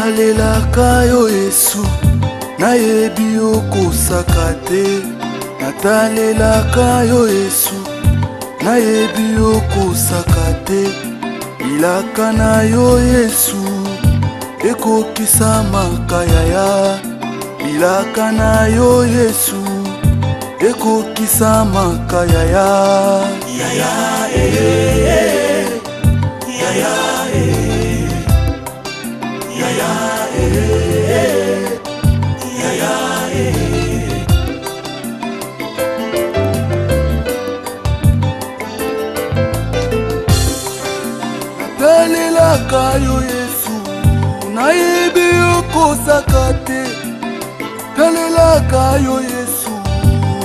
Natalelaka yo Yesu, nayebi okosaka te. Natalelaka yo Yesu, nayebi okosaka te. Bilaka na yo Yesu ekokisamaka yaya. Bilaka na yo Yesu ekokisamaka yaya. Yaya eh, eh, yaya eh. Yaya eh, yaya eh. Natalelaka yo Yesu, nayebi okosaka te. Talelaka yo Yesu,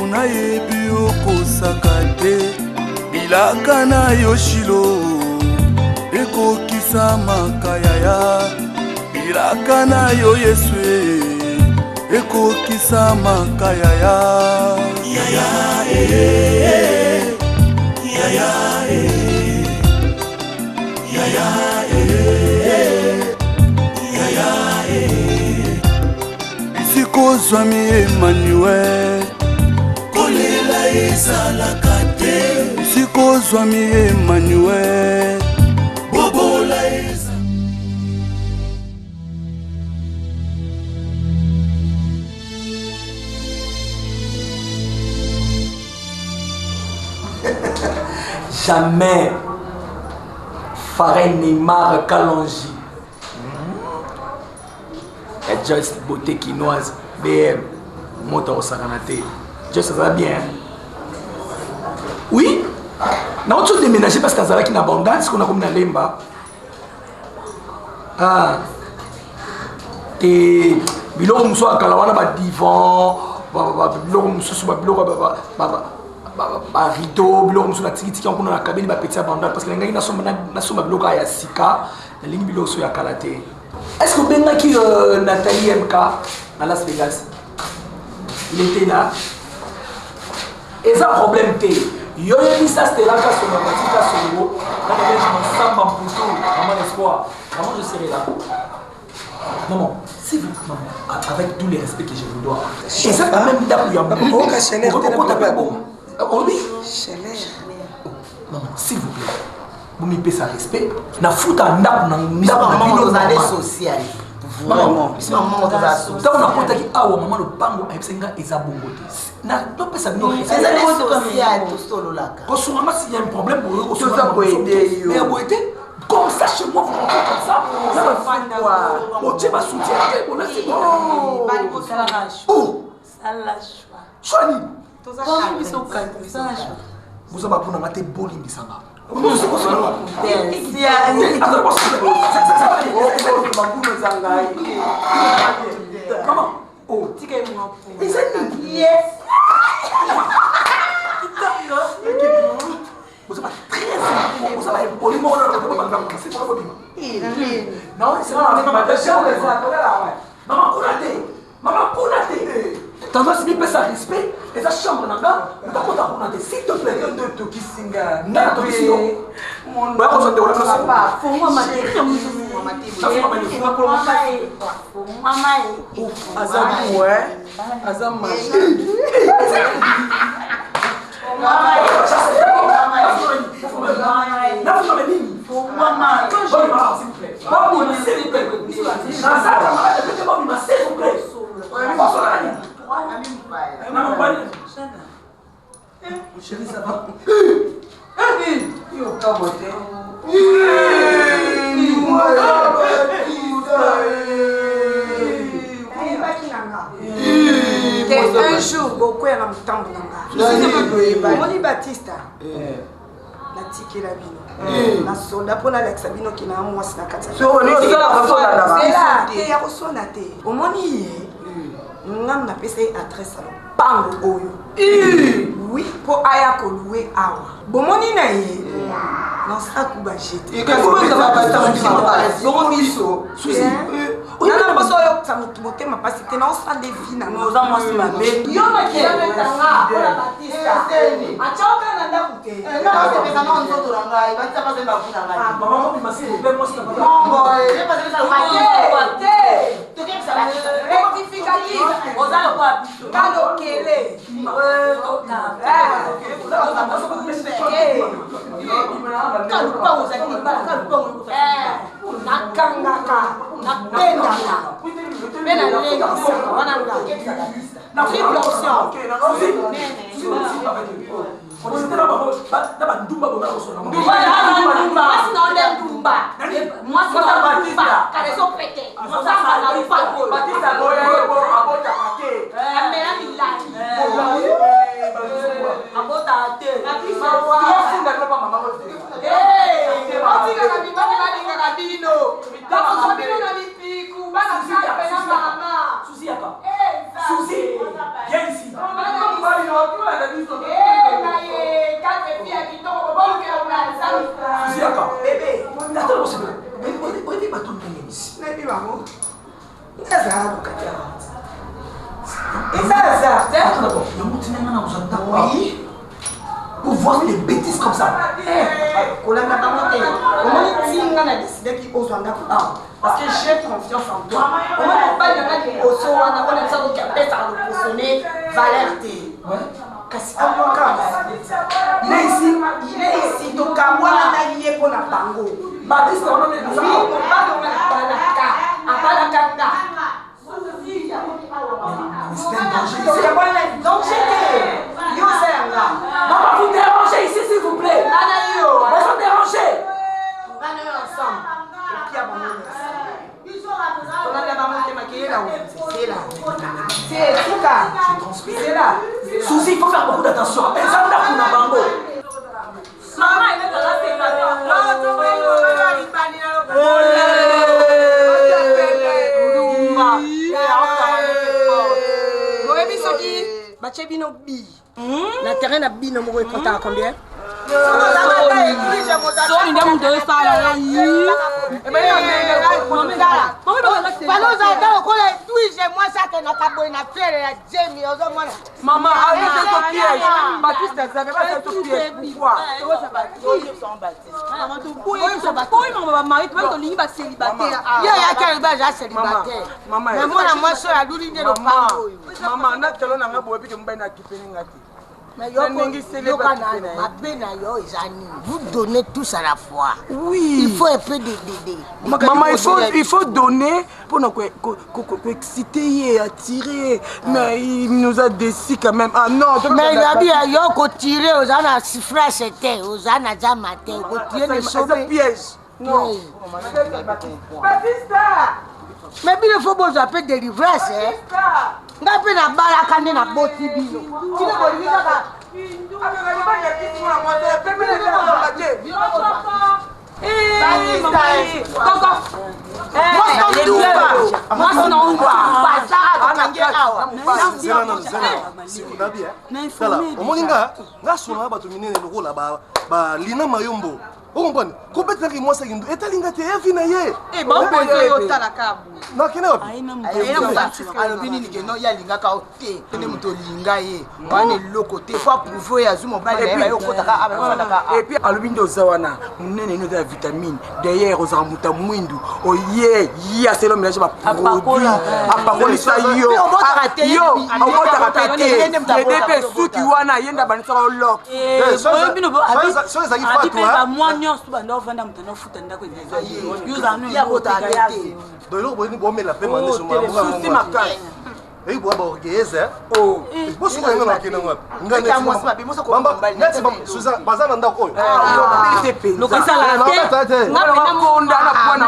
nayebi okosaka te. Bilaka na yo Shilo ekokisamaka yaya. Bilaka na yo Yesu eh, ekokisamaka yaya. Yaya eh, yaya eh, yaya eh, yaya eh. Bisika ozwami Emmanuel, kolela ezalaka te. Bisika ozwami Emmanuel, bobola eza. Jamais Farel Neymar Kalonji ya Joyce beauté kinoise BM moto akosakana te Joyce aza bien oui nauti odéménager parce que azalaki na bandal sikoyo nakomi na lemba ah. Te biloko mosusu ya kala wana badivan, biloko mosusu, babiloko barideau, biloko mosusu natikitiki yango kuna na kabeli bapeti ya bandal parce que nalingaki nasomba biloko ya sika, nalingi biloko so ya kala te. Est ce que obengaki Nathalie MK na Las Vegas? Il était là. Eza problème te. Yo yebisa Stella Kasongo, Pati Kasongo, na Belge Mansamba Mputu, maman d'espoir. Maman, je serai là. Maman, s'il vous plaît, maman, avec tout le respect que je vous dois. Eza quand même ndako ya Oyoka chaleur te na okota biloko ya mpe boma. olobi Chaleur. Maman, s'il vous plaît, bomipesa respect. Nafuta ndako na ndako na Mama bino tozali normal. social. Maman, Biso mama tozali social. ntango nakotaki awa, mama lopango ayebisaki nga eza bongo te. Topesa bino respect. Ezali social, tosololaka. Kosunga nga s'il y a un problème, boye kosunga Toza nga koaider yo. Mais ya boye te. Comme ça chez moi, vous rentrez comme ça, botie basoutien te, bolati. Oh, choix nini? Boza bapona nga te, bolimbisanga. Mabuno eza ngai. Maman, oh, eza nini? Boza ba très, boza ba impoli moko na bandako, c'est moko bobima. Non, c'est pas mama kuna te, mama kuna te. Tendance mipesa respect, eza chambre na nga, otakota kuna te, s'il te plaît. Yo nde otokisi nga. Nga natokisi yo. Boya kozwa ndeko na bino Aza goût, hein? Aza magie. Nafungama nini? Bobima, s'il vous plaît. Bobima, s'il vous plaît. Naza camarade te, bobima, s'il vous plaît. Bosolaka nini? Mama, mobali. Chérie, ça va? Yo kamwa te. Nayebaki na nga ke un jour bokwea na motambo na nga. Omoni Batista, natikela bino na soldat mpo nalakisa bino ke na mwasi na kati ya Zela te, ya koswana te. Omoni ye, ngam napesa ye adresse ya lopango oyo, oui, mpo aya kolouer awa. Bomoni na ye nasaku bajete. Bongo miso. Nana mposo oyokisa motu motema mpasi te, naosala nde vi na nga. Oza mwasi mabe. Yo makila metanga mpona Batista atyoka na ndako te. Nzoto na ngai batisa bazali bavu na ngai. Maman, bobima, s'il vous plaît, mwasi na Mongo. Te. Rectificatif. Oza lokola biso. Nga lokele. Kalupango ozali libala, kalupango. Nakangaka, nabendaka, mpe nalengisaka wana nga. Triple option. Na bandumba bomela kosona. Mwasi na yo nde ndumba. Mwasi na yo ndumba. Kala ezopete. Ozanga na lupango. Amela milangi. Abotaka te. Otikaka mibali balingaka bino. Bakozwa bino na mipiku, bana nzambe na mama. Suzy yaka. Suzy, viens ici. Suzy yaka. Bébé. Attends, on s'est oyebi bato ndenge nini? Nayebi bango. Nazala kokati ya bango. Eza hasard. Attends d'abord, yango tina nga na kozwa ndako awa. Oui. Pour voir des bêtises comme ça. Kolanda bango te. Omoni ntinga na décidaki ozwa ndako awa parce que j'ai confiance en toi. Omoni mobali na nga liboso wana wana biso akoki apesaka loposo ne valeur te. Kasi amoka. Il est ici. Il est ici, tokabwana na ye mpo na bango. Baptiste, on en est Oui, mobali onga nabalaka, abalaka nga. C'est un danger ici. Tokabwana na danger te. Yo oza ya nga. Maman, vous dérangez ici, s'il vous plaît. Nga na yo. Vous dérangez. Nga na yo ensemble. Opia bango nyonso. Kolanda bango te, makelele ya wenze. C'est là. C'est suka. C'est là. Suzy, il faut faire beaucoup d'attention. Eza ndako na bango. Mama, ezalaka célibataire. Boyebi soki batie bino bi na terrain na bino moko ekotaka combien? Soni nde moto osala Falo ozalaka lokola edwige mwasi akendaka boye na fiere ya jemi ozomona. Maman, arrêtez ton piège. Baptiste azalaka basala to piège. Pourquoi? Oyo mama bamari tobai tolingi bacélibataire. Ye oyaki alobi aza célibataire. Mama, Mais mwana mwasi oyo aluli nde lopango oyo. Mama, na talo na nga boye pete mobali na kipeni nga te. Mais yo Na ndenge sele yoka bakipe na na ye. mabe na yo eza nini? Vous donnez tous à la fois. Oui. Il faut un peu de Maman, il faut donner pour nous exciter ye, attirer. Mais il nous a déçus quand même. Ah non, Mais nabi ya yo kotire oza na sifrase te, oza na zama te, okotire na C'est un esobe. piège. Non. Mais bino fo bozwa mpe délivrance. Ngai mpe nabalaka nde naboti bino tina bolingi kaka. Mwasi ndumba. Mwasi na ndumba. Bakangi awa. Zela nanu, zela nabi. Tala, omoni nga nga solo na bato minene lokola balina mayombo, okomprendre kobetelaki mwasi akindu etali nga te, evi na ye. Nakende wapi? Alobi nini? Keno ye alingaka yo te, nde moto olinga ye wana eloko te. Fo approuve oyo azwi mobali na ye, baye okotaka awa, bayofandaka. Et puis alobi nde oza wana monene nini, oza ya vitamine. D'ailleurs ozalaka moto ya mwindu, oye ye aselo mélange baproduit, apakolisa yo. Mpe obotaka te, yo obotaka pe te. ye nde moto Yede mpe abotaka. suki wana ye nde abanisaka olok. Soki ezalaki fatu. Bamwa nyonso banda ovanda, moto anaofuta ndako. Ye abotaka pe te. Donc eloko boyini bomela mpe Susi makasi. Eyi boya baorgueilleuse bosuka yango na okende wapi? Eka mwasi mabe, mwasi akobima mobali na ye. Baza na ndako oyo. Te mpenza. Naobeta te. Konda na pwana.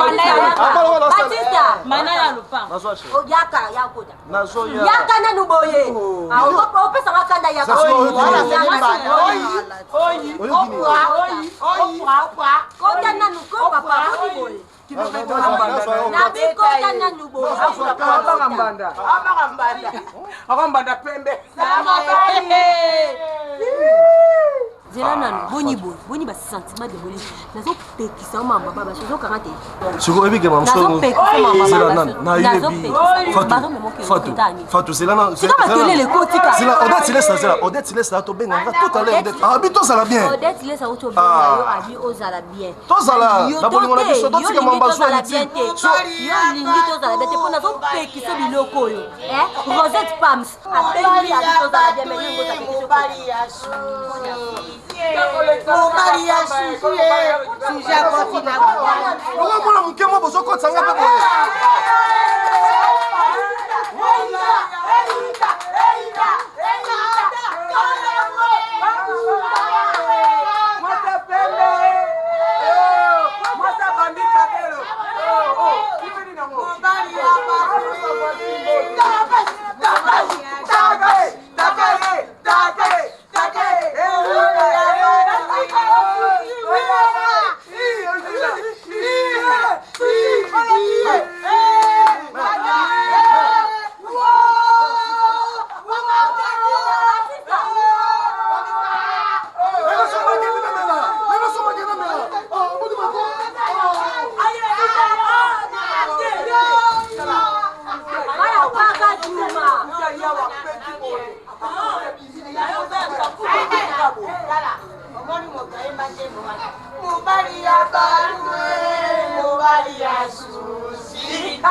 Batista mana ya lopango. Yaka, yakota. Nazoya. Yaka nanu boye. Ah, opesanga kanda, yaka. Sasa oyo Oyi. Oyoki nini? Kota nanu ko papa, koti boye. Nabi kota nanu boye. Abanga mbanda. Abanga mbanda. Aka mbanda pembe. Zela nanu boni boye boni ba sentiment de boni nazopekisa yo mamba baba ozokanga te sikoyo oyebi ke mamsozela nanu nayebi Fatou Fatou zela na sika makelele ekotika zela Odette Ilesa zela Odette Ilesa tobenga nga tout à l'heure Odette ah bi tozala bien Odette Ilesa otobenga yo abi ozala bien tozala na bolingo na biso totika mamba zuwa liti yo olingi tozala bien te mpo nazopekisa biloko oyo Rosette Pams abengi abi tozala bien mais yo ozala mobali ya mobali ya susu susu akoti na oyo mwana moke mwa bozokotisa nga mpe boye. Mobali ya balue, mobali ya susi.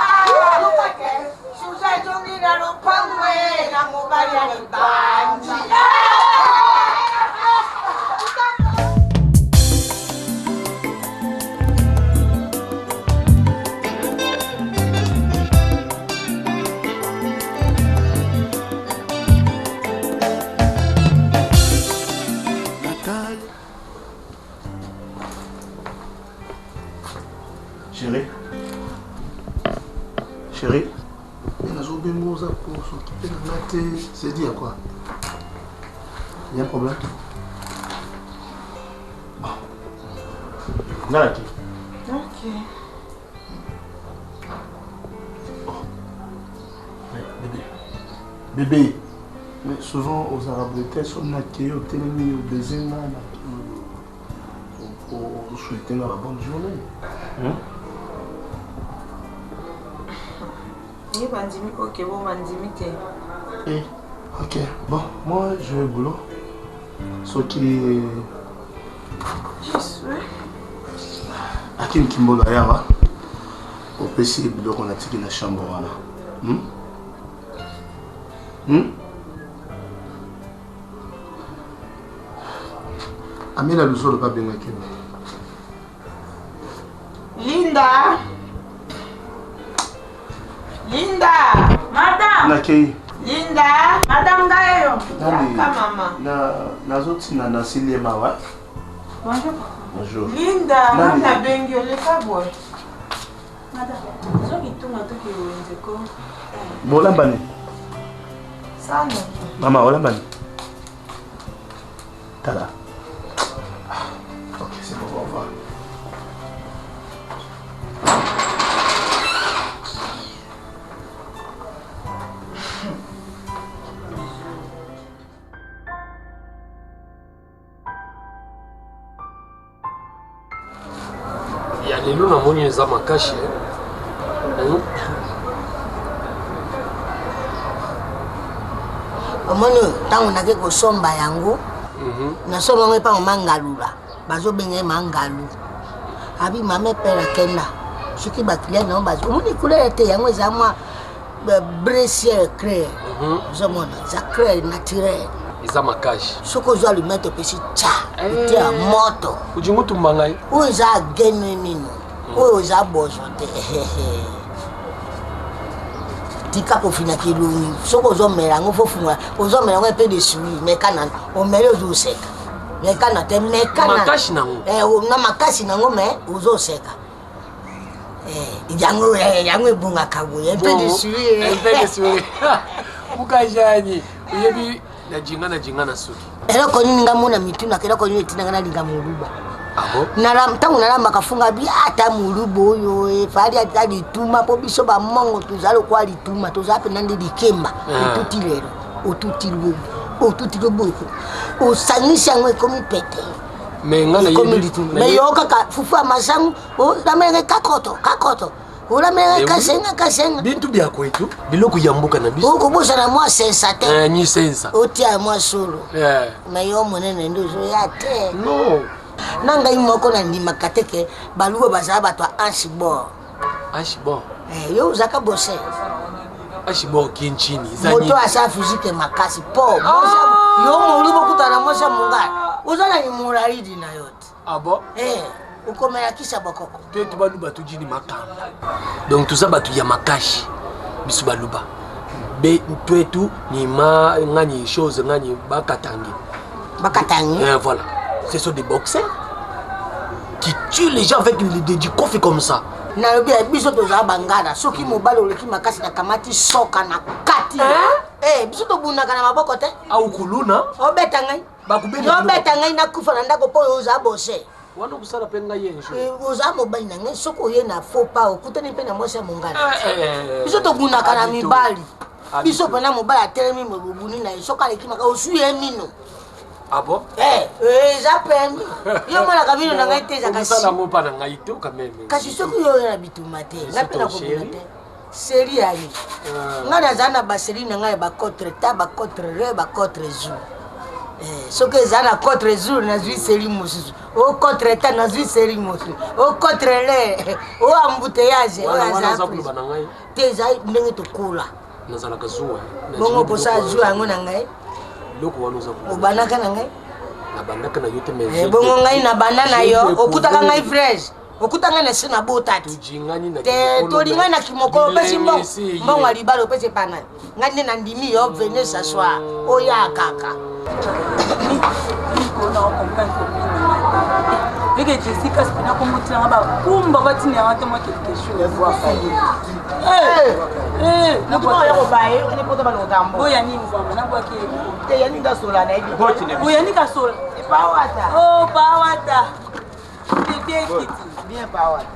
Susi ezongi na lopango na mobali ya libandi. Chérie. Chérie. Mais nazobenga oza kosokipe na nga te c'est dit à quoi Il y a un problème Bon. Nga nake. Ok. Oh. Mais bébé. Bébé. Mais souvent ozalaka boye te soki nakei otelemi obeze nga osouhaite nga ba bonne journée. Hmm? Ye bandimi ok bo bandimi te. Eh, ok, bon, moi je vais au boulot. Soki Akim Kimbolo ayawa opesi ye biloko natiki na chambre wana. Hmm? Hmm? Amela Luzolo babengaki yo. Linda. Linda. Madame. Nakei. Linda. Madame ngai yo. Nani? Yaka mama. Na nazotina na siliema wa. Bonjour. Bonjour. Linda, Nani? nani abengi yo leka boye. Madame, soki tunga toki wenze ko. Bolambani. Sano. Mama olambani. Tala. Ah, Ok, c'est bon, au revoir. Ya lelo namoni eza makasi eh. Omoni oyo ntango nake kosomba yango nasomba yango epa mama ngalula bazobenga ye mangalu abi mama epela kenda soki bakiliya na yango bazo omoni couleur te yango eza mwa bresier clair ozomona eza clair naturel eza makasi soki ozwa allumette opesi ca otia moto ujinga otumba ngai oyo eza agene nini oyo eza bozo te tika kofina kilungi soki ozomela yango fofunga ozomela yango epe de sui meka nano omeli ozoseka meka na te meka makasi nango na makasi nango me ozoseka yango yango ebongaka boye mpe de sui mpe de sui mukajani oyebi na jinga na jinga na suki eloko nini nga mona mitunaka eloko nini etinanga nalinga moluba ntango nalambaka funga bi ata moluba oyo efali ata lituma mpo biso bamongo toza lokola lituma toza mpenza nde likemba otuti lelo otuti lobi. Otuti loboko, osangisi yango, ekomi pete. Mais nga ekomi nayebi litumba. Mais yo kaka fufu ya masangu, olamelaka kakoto kakoto, olamelaka kasenga kasenga. Bintu bya kwetu, biloko ya mboka na biso. Okobosana mwa sensa te. Eh, ni sensa. Otia mwa solo. Eh. Mais yo monene nde ozoya te. Non. Na ngai moko nandimaka te ke baluba bazala bato ya anchibor. Ashibor. Eh, yo ozalaka bose. Ashibor kinchini eza Moto nini? aza fizike makasi po yo moluba okutana na mwasi ya mongala, oza na molalidi na yo te. Ah bon? Eh, okomela kisa bokoko. Twetu baluba tujini makanda, donc toza bato ya makashi. Biso baluba be twetu ni ma ngani chose ngani bakatangi. Bakatangi. Eh, voilà, ce sont des boxeurs qui tuent les gens avec du coffre comme ça. Nalobi ya biso tozala bangala, soki mobali oleki makasi, nakamati soka na kati. Eh, biso tobundaka na maboko te. Au kuluna. Obeta ngai. Bakubeta. Obeta ngai, nakufa na ndako mpo oyo oza bose. Wana kosala mpe ngai ye jour. Eh, oza mobali na ngai, soki oye na faux pas, okutani mpe na mwasi ya mongala. Eh, Biso tobundaka na Abito. mibali. Abito. Biso mpena mobali atelemi, bobuni na ye, soki aleki maka, osui ye mino. Ah bon? Eh, eh, eza permis. Yo omonaka mino na ngai te, ezaka Okosala yango mpa na ngai to quand même. Kasi soki yo oya na bitumba te, ngai mpe ton nakobunda chéri. te. Seri yayi, ngai nazala na baseri na ngai ya bacotre ta, bacotre re, bacotre jour. Eh, soki eza na contre jour, nazwi seri mosusu, o contre ta, nazwi seri mosusu, o contre le, o embouteillage oyo. Wana wana Aza oza koloba na ngai. Te, eza ndenge tokola. Nazalaka zuwa. Bongo posa jour yango na ngai. Biloko wana oza koloba. Obandaka na ngai. Nabandaka na yo te, mais Eh, bongo ngai na banda na yo, j'ai okutaka découvert- ngai fraise, okuta ngai na se na bota te. Tojingani na Te. kimokolo. Tolingai na kimokolo, opesi mbongo. Bilenge esi ye. Mbongo ya libala opesi epa nani? Ngai nde nandimi yo, vene s'asseoir, oya kaka. Eke Jessica spina komotinanga bakumba batinanga te mwa quelque chose. Oya nini vraiment nabwaki? Oyani kasola. Oh, pawata bebe ekiti. Bien, pawata.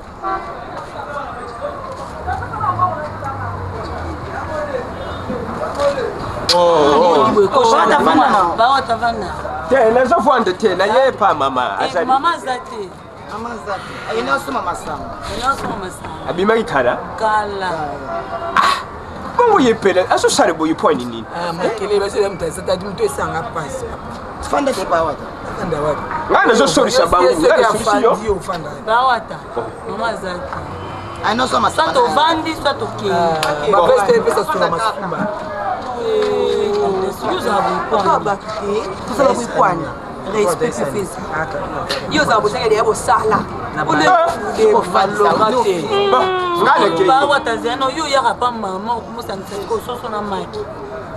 Bawata vanda. Te, nazofanda te, naye pa mama azali. Mama aza te. Mama aza te, ayina osoma masanga. Ayina masanga. Abimaki kala. Kala. Bongo ye pele azosala boye po ani nini? Makele basela moto asataki moto esanga mpasi. Fanda te, pawata. Afanda wapi? Ngai nazosolisa bango, ngai nasolisi yo. Ofanda. Bawata, mama aza te. Ayina osoma. Soit tovandi, soit tokei. Baveste epesa solo masumba. Tosala boipwani, respect fefesi yo ozala bosangeli ya bosala. Bawata zeno, yo oyaka pa mama, okomosangisa kososo na maki.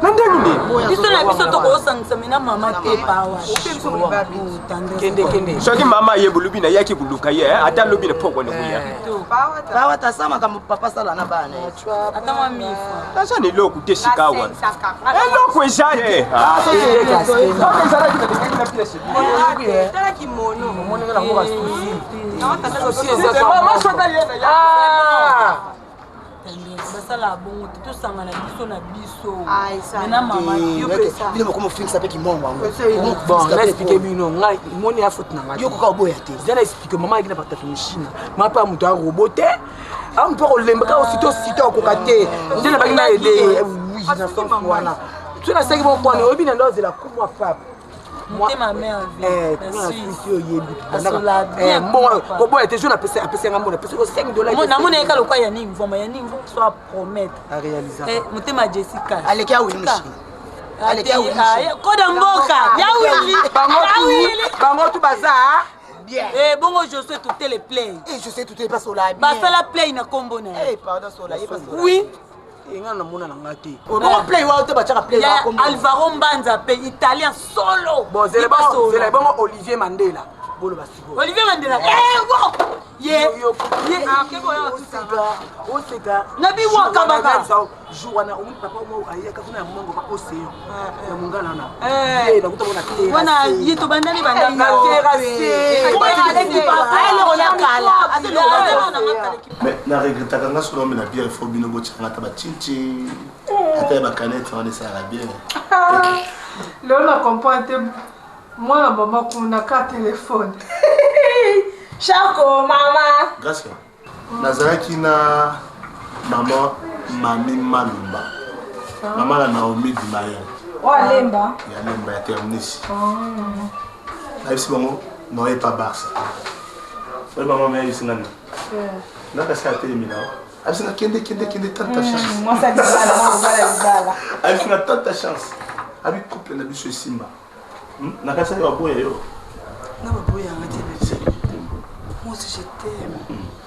Na ndenge nini? Biso na biso tokosangisa na mama te, pawa. Kende, kende. Soki mama ye bolubi nayaki koluka ye, ata lobi na pokwa na koya. Pawata asa makambo papa asala na bana. Ata mwa mifa. Naza na eloko te sika awa, eloko eza ye. Soki ezalaki na lingaki na pièce. Tala kimono. Omonaka nango basusi. Mama soki aye na ya. Basala bongo te, tosangana biso na biso mena mama. Bino moko mofingisa mpe kimongo yango. Bon, na explike bino, ngai moni ya faute na ngai. Yo koka oboya te. Eza na explike mama ayaki na patatu machine, mama mpe moto arobo te, a moto akolemba kaka osito osito akoka te, nde nabaki na ede ye oui na sens wana. So nasalaki moko wana, oyebi na ndo azela kumwa pape. Motema merveille. Suisse oyebi. Asola bien. Mbongo koboya te, jo napesi yanga mbongo, napesi ko 5 $. Namoni yeka lokwa ya nini mvoma ya nini so apromettre. Arealiza. Motema Jessica. Aleki awili machine. Aleki awili. Koda mboka ya wili. Bango tu baza bien. Eh, bongo Josue Tutele play. Eh, Josue Tutele pasola bien. Basala play na kombo na ye. Eh, pardon, sola ye pasola. Oui. Enga namona na nga te. Bongo play wa te, batiaka play. Ya Alvaro Mbanza pe italien solo. Bon, zela bongo, zela bongo Olivier Mandela boloba sikoyo. Olivier Mandela, eh wo ye ye oseka oseka. Nabi waka baka. Jour wana omoni papa mo ayaka kuna ya mongo pa océan ya mongala wana ye nakuta mona terrasse. Wana ye tobandani. Na terrasse. Bandaka. Mais na regrettaka nga soki naomela bière, faut bino botianga ata bacinci, ata ya bacanette wana esalaka bien. Lelo na comprendre te, mwana mama kuna ka telefone. Shako mama. Gracia, nazalaki na mama Mami Malumba, mama na Naomi Dimayel. Oyo alemba. Ya Lemba, ya Terminus. Nayebisi bango naoyepa Barça. Oyo mama mayebisi nga nini? Nakasi atelemi na ayebisi nga: "Kende, kende, kende, tente ta chance." Mwasi ya libala, mwa kobala libala. Ayebisi nga: "Tente ta chance." Abi couple na biso esimba. Nakasi ayo baboya yo. Na baboyanga te, bébé. Moi aussi je t'aime.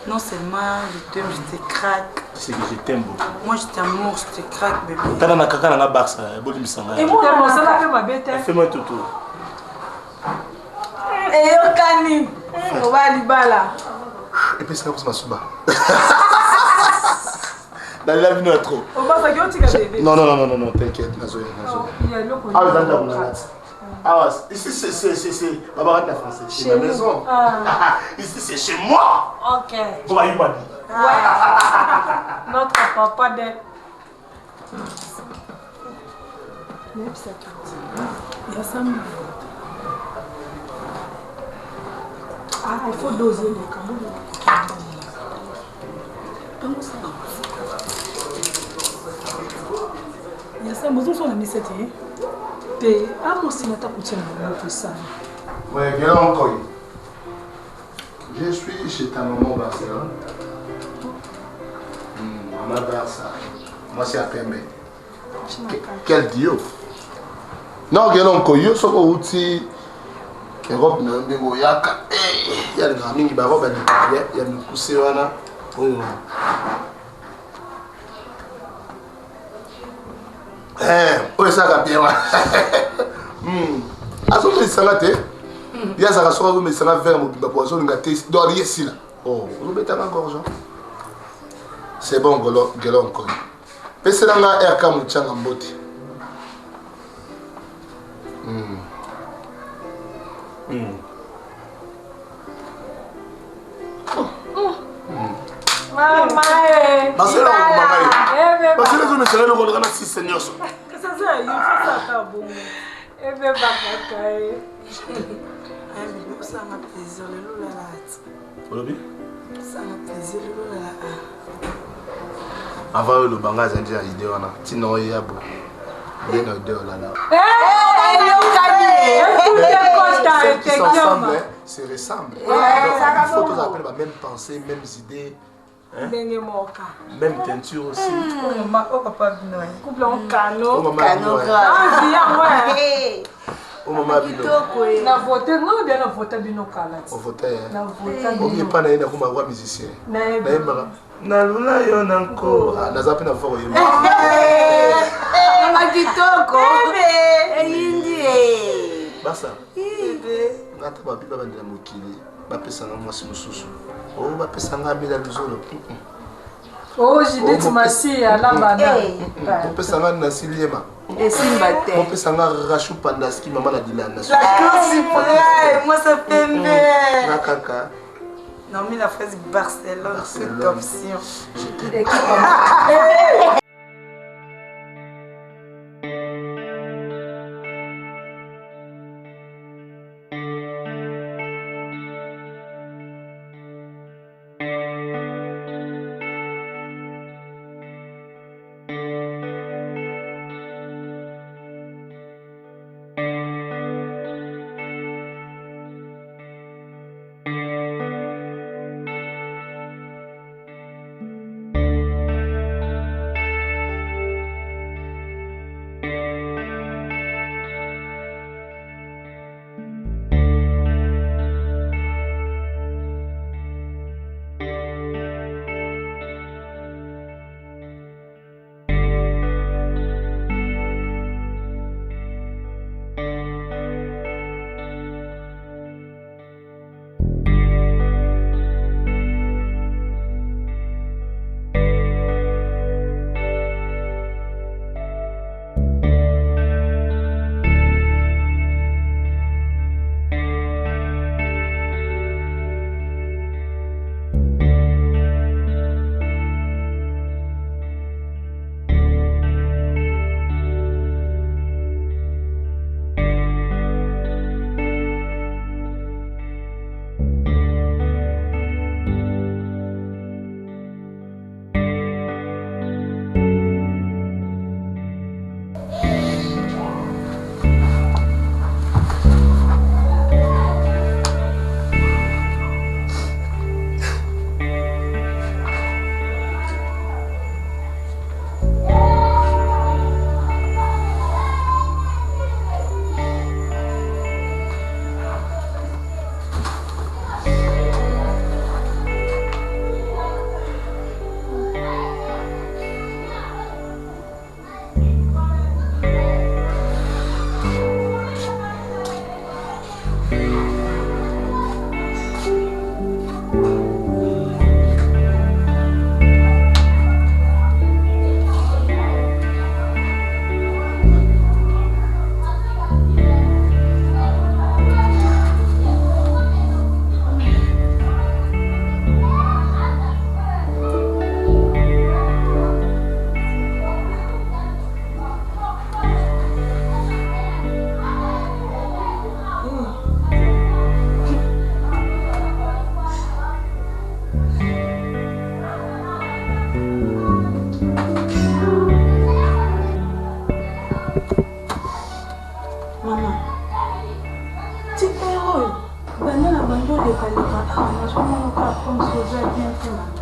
Non seulement je t'aime, je te craque. C'est que je t'aime beaucoup. Moi je t'amour, je te craque, bébé. Tala na kaka nanga Barça, bolimbisa ngai. Osala mpe mabe te. Fais-moi toto. Eyokani, oba libala. Epesaka mposa masuba, nalela bino ya trop. Obasaki otika bébé. Non, non, non, non, non, t'inquiète, nazoya, nazoya. Awa eza ndako na ngati. Awa ici c'est baba na français, c'est ma maison. Ici c'est chez moi. Ok. Bon, bayibani. Ouais. Notre papa de. Nayebisaki ya sami. Ah, il faut doser likambo. Ntango osala ya sami, ozosala misete te, amosina ata kotia na maboko esala. Ouais, viens encore. Je suis chez ta maman Barcelone. Maman Barça. Moi, c'est à Pembe. Quel dio. Non, Gelo Nkoyo, soko outi Europe na ndenge oyaka. Ya lingaka mingi barobe ya mikuse wana. Oyo. Eh, oyo esalaka bien wana. Azomelisanga te. Ye azalaka soki azomelisanga verre mobimba po azolinga te, donc alingi esila. Oh, ozobetanga gorge. C'est bon, Gelo, Gelo Nkoyo. Peselanga RK Muchanga mbote. Mama e. Basela okoma ngai. Eh, beba. Basela ezomesana eloko oleka na sise nyonso. Sasa il faut ça ta bongo. Ebeba kaka ye. Bébé, osanga plaisir lelo, olala ti. Olobi? Osanga plaisir lelo, olala. Avant oyo olobanga, aza nde na idée wana, ntina oyo ya bo nde na idée olala. Celles qui s'ensemble se ressemblent. Donc, il faut tous appeler la même pensée, mêmes idées, hein? Ndenge moka. Même teinture aussi. O papa bino. Couple en kano. Oh, maman bino, eh. Ah, yango eh. Oh, maman bino. Na vote ngo bien, na vote bino kala ti. Ovote, eh. Na vote Omi bino. epa na ye nakoma roi musicien. Nayebi. Nayembaka nalula yo na nko. Ah, naza mpe na voix koyemba. Mama kitoko. Eyindi e. Basa nga ata babi babandela mokili, bapesanga mwasi mosusu o bapesanga amela luzolo. Oh, Judith Masia lambana. Opesanga Nasi Liema. Esimba te. Opesanga Rachu Pandaski, mama na Dilana. La Cour suprême, moi ça pembe. Nga kaka. Naomi la fraise Barcelone, toute option. Eza bien te mama.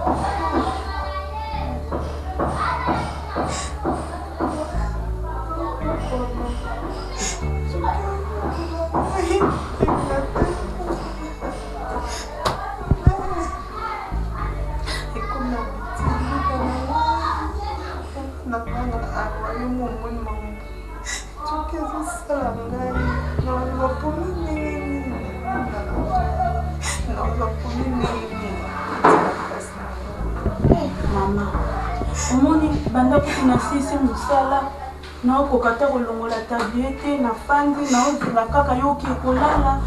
Soki ezosala ngai nazwa poni ndenge nini nazwa poni ndenge nini mama omoni banda kutu nasisi mosala naokoka ata kolongola tablier te nafandi naozela kaka yo oke kolala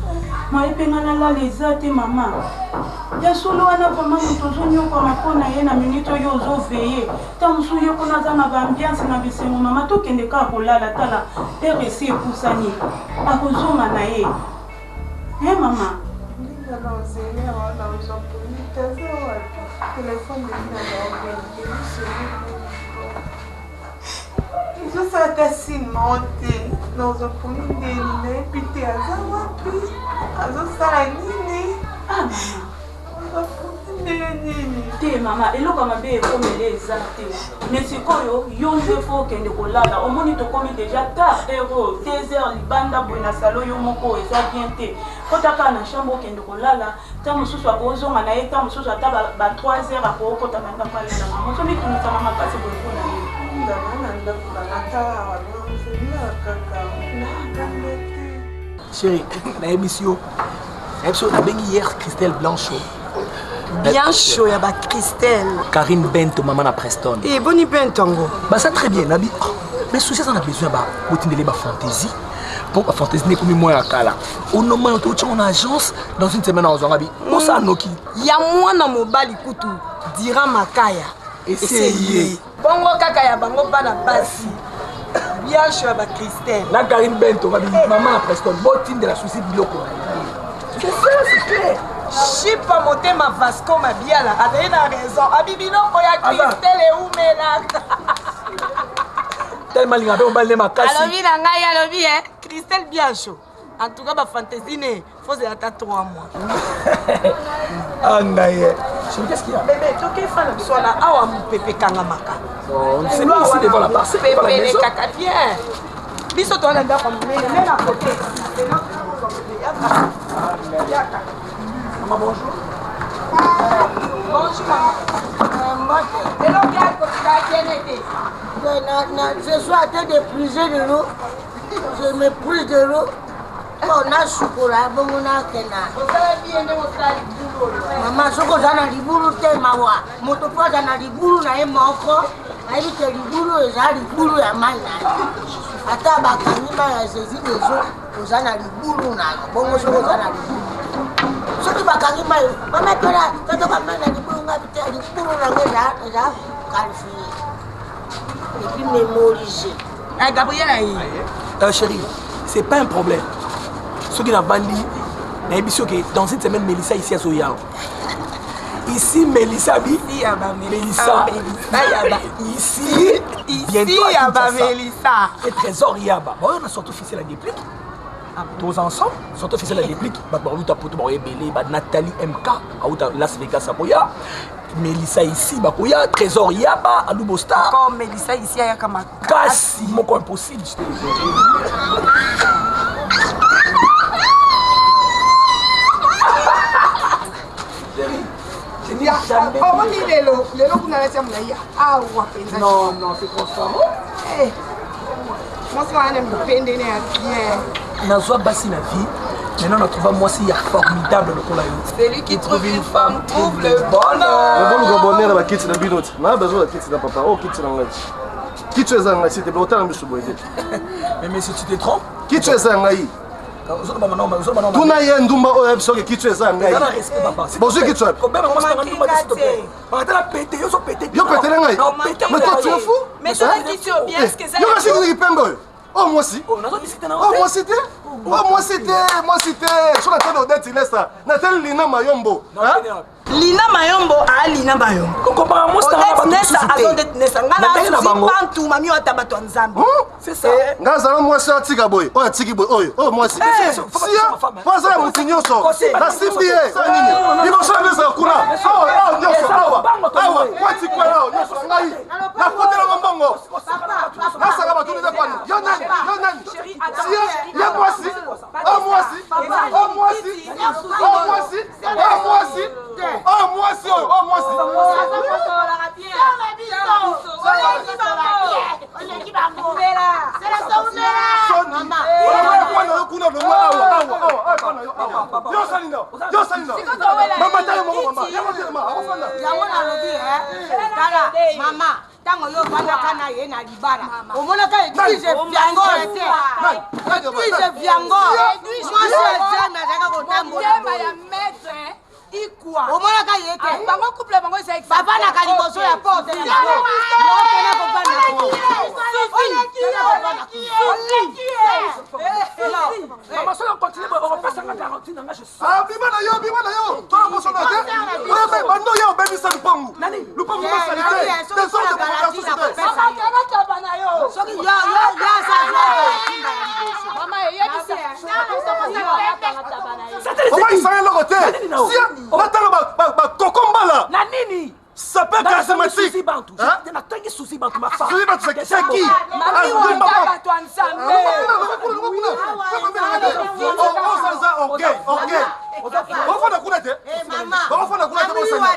maye mpe ngai nalala eza te mama ya solo wana vraimen moto ozonyokwama mpo na ye na minute oyo ozoveye ntango mosusu ye kuna aza na baambiance na bisengo mama tokende kaka kolala tala heure esi epusani akozonga na ye e mama Ezosala ata signe moko te nazwa pongi ndeni nayebi te aza wapi azosala nini ah, nazwa pongi ndenge nini te mama eloko ya mabe ekomeli eza te me sikoyo yo nde fo okende kolala omoni tokomi deja tard heure oyo 2 heures libanda boye na salo yo moko eza bien te kota kaka na chambre okende kolala ntango mosusu akozonga na ye ntango mosusu ata ba 3 heures akokota na ndako alala mama ozomitungisama makasi boye mpo na ye chéri nayebisi yo nayebisi yo nabengi hier christelle blancho biancho ya bachristelle karine bento mama na preston e boni bento yango baza très bien nabi oh, mais souci aza na besoin ya botindele bafantaisie mpo bafantaisie nde ekomi mwa ya kala onoma yo tootyango na agence dans une semaine azwanga bi osala noki ya mwana mobali kutu dira makaya eseye bongo kaka ya bango bana basi bianche ya bachristelle na karine bento babi mama na preston botindela susi biloko na ye c'est ça c'est clair shipa motema vasco mabiala azali na raison abi biloko ya christelle eumelaka telema alinga mpe mobali ne makasi alobi na ngai alobi e christelle biancho en tout cas bafantaisie ne fozela ata 3 mois ah ngai ye qu'est-ce qu'il y a bébé tokefa na biso wana awa mopepe ekangamaka pepe elekaka bien biso towana ndako ya monene me na kote yaka mama bonjour bonjour mama eloko ya kotika tiene te Je suis en train de puiser de l'eau. Je me puise de l'eau. Mpo nasukola bongo nakenda. Mama soki oza na libulu te mawa moto mpo aza na libulu na ye moko ayebi ke libulu eza libulu ya mai na ye ata bakangi mai ya zezi dezo oza na libulu na yo bongo soki oza na libulu soki bakangi mai mama tola totoka mai na libulu ngai te libulu nango eza qualifie epuis mémorise Eh, Gabriel aye. Euh, chérie, c'est pas un problème. Soki na bandi, nayebi soki dans une semaine Melissa ici azoya. Ici Melissa bi. Melissa. Ici. Ici yaba Melissa. Et Trésor Yaba. Bon, on a surtout fixé la déplique. Tous ensemble, surtout fixé la déplique. Bato bauta poto ba ebele, ba Nathalie MK, auta Las Vegas akoya. Melissa ici bakoya, Trésor Yaba, Alubo Star. Comme Melissa ici ayaka makasi moko impossible. Je te le dis. Omoni lelo lelo kuna nati ya molai awa mpenza. Non, non, c'est transparent. Eh, mwasi wana na mipendene ya bien. Nazwa basi na vie. Maintenant, on a trouvé mwasi ya formidable lokola yo. Celui qui trouve une femme trouve le bonheur. Boluka bonheur na bakiti na bino ti. Na besoin ya kiti na papa. Oh kiti na ngai. Kiti eza ngai s'il te plaît otala miso boye te. Mais monsieur, tu te trompes. Kiti eza ngai. Tuna ye ndumba oyo ayebi soki kiti eza ngai. Bozwi kiti wapi? Yo petele ngai. Mais toi tu es fou? Yo kasi kiti pembe oyo. Oyo mwasi? Oyo mwasi te? Oyo mwasi te, mwasi te. Soki natali Odette Ilesa, natali Lina Mayombo. Lina Mayombo a Alina bayo. Okompara mwasi na nga bato mosusu te. Odette Nessa nga Na ndenge na na bango. bantu mami oyo ata bato ya Nzambe. C'est ça. Nga azala mwasi atika boye, oyo atiki boye, oyo, oyo mwasi. Sia, po azala motu nyonso. Nasimbi ye. Nini? Liboso na mesa kuna. Awa, awa nyonso, awa. Awa, kwati kwa awa nyonso na ngai. Nafutelaka mbongo. Nasaka bato nde kwani. Yo nani? Yo nani? Sia, ye mwasi. Oyo mwasi. Oyo mwasi. Oyo mwasi. Oyo mwasi. Oyo mwasi oyo, oyo mwasi. Yango nalobi, tala mama, ntango yo ovandaka na ye na libala, omonaka Edwige Viangor te? Edwige Viangor, mwasi ya zemi, azalaka kotambola, omonaka ye te? Bavandaka liboso ya porte. Okende kovanda. Mama, soki ocontinue boye, okopesanga garantie na nga, je sors. Ah, bima na yo, bima na yo. Tala kosona te. Oyo bando ya obebisa lupangu. Lupangu basali te. Désordre pour la société. Soki yo yo yo aza Obayisaka eloko te. Sia, natala bakoko mbala. Na nini? Sapeur charismatique. Susi Bantu. Natangi Susi Bantu, ma femme. Susi Bantu, c'est qui? Mami wata bato ya Nzambe. Ofanda kuna te. Ofanda kuna te bosana.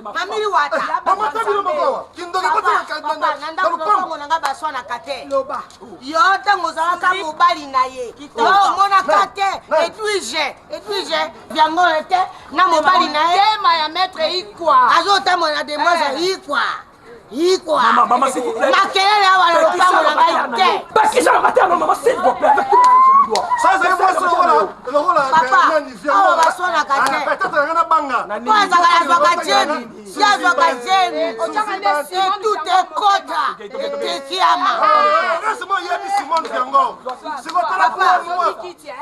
Mami Wata. Mama tabino moko awa. Kindoki kota Papa, na ndako lopango na nga baswanaka te. Yo ntango ozalaka mobali na ye, yo omonaka te Edwige, Edwige Yango te na mobali na ye Tema ya maître Ikwa. Azotambola na demoise Ikwa, Ikwa. Maman, maman, s'il vous plaît. Makelele awa na lopango na ngai te. Bakisa locataire, non, maman, s'il vous plaît, avec tout le respect que je vous dois. Ça, c'est mwasi lokola lokola Papa, nani awa baswanaka te. Peut-être nga na banga. Po azalaka azwaka jemi, ye azwaka jemi etut ekota etekiama. Laisse-moi yebi Simone Viango. Sikotala kuna mwa.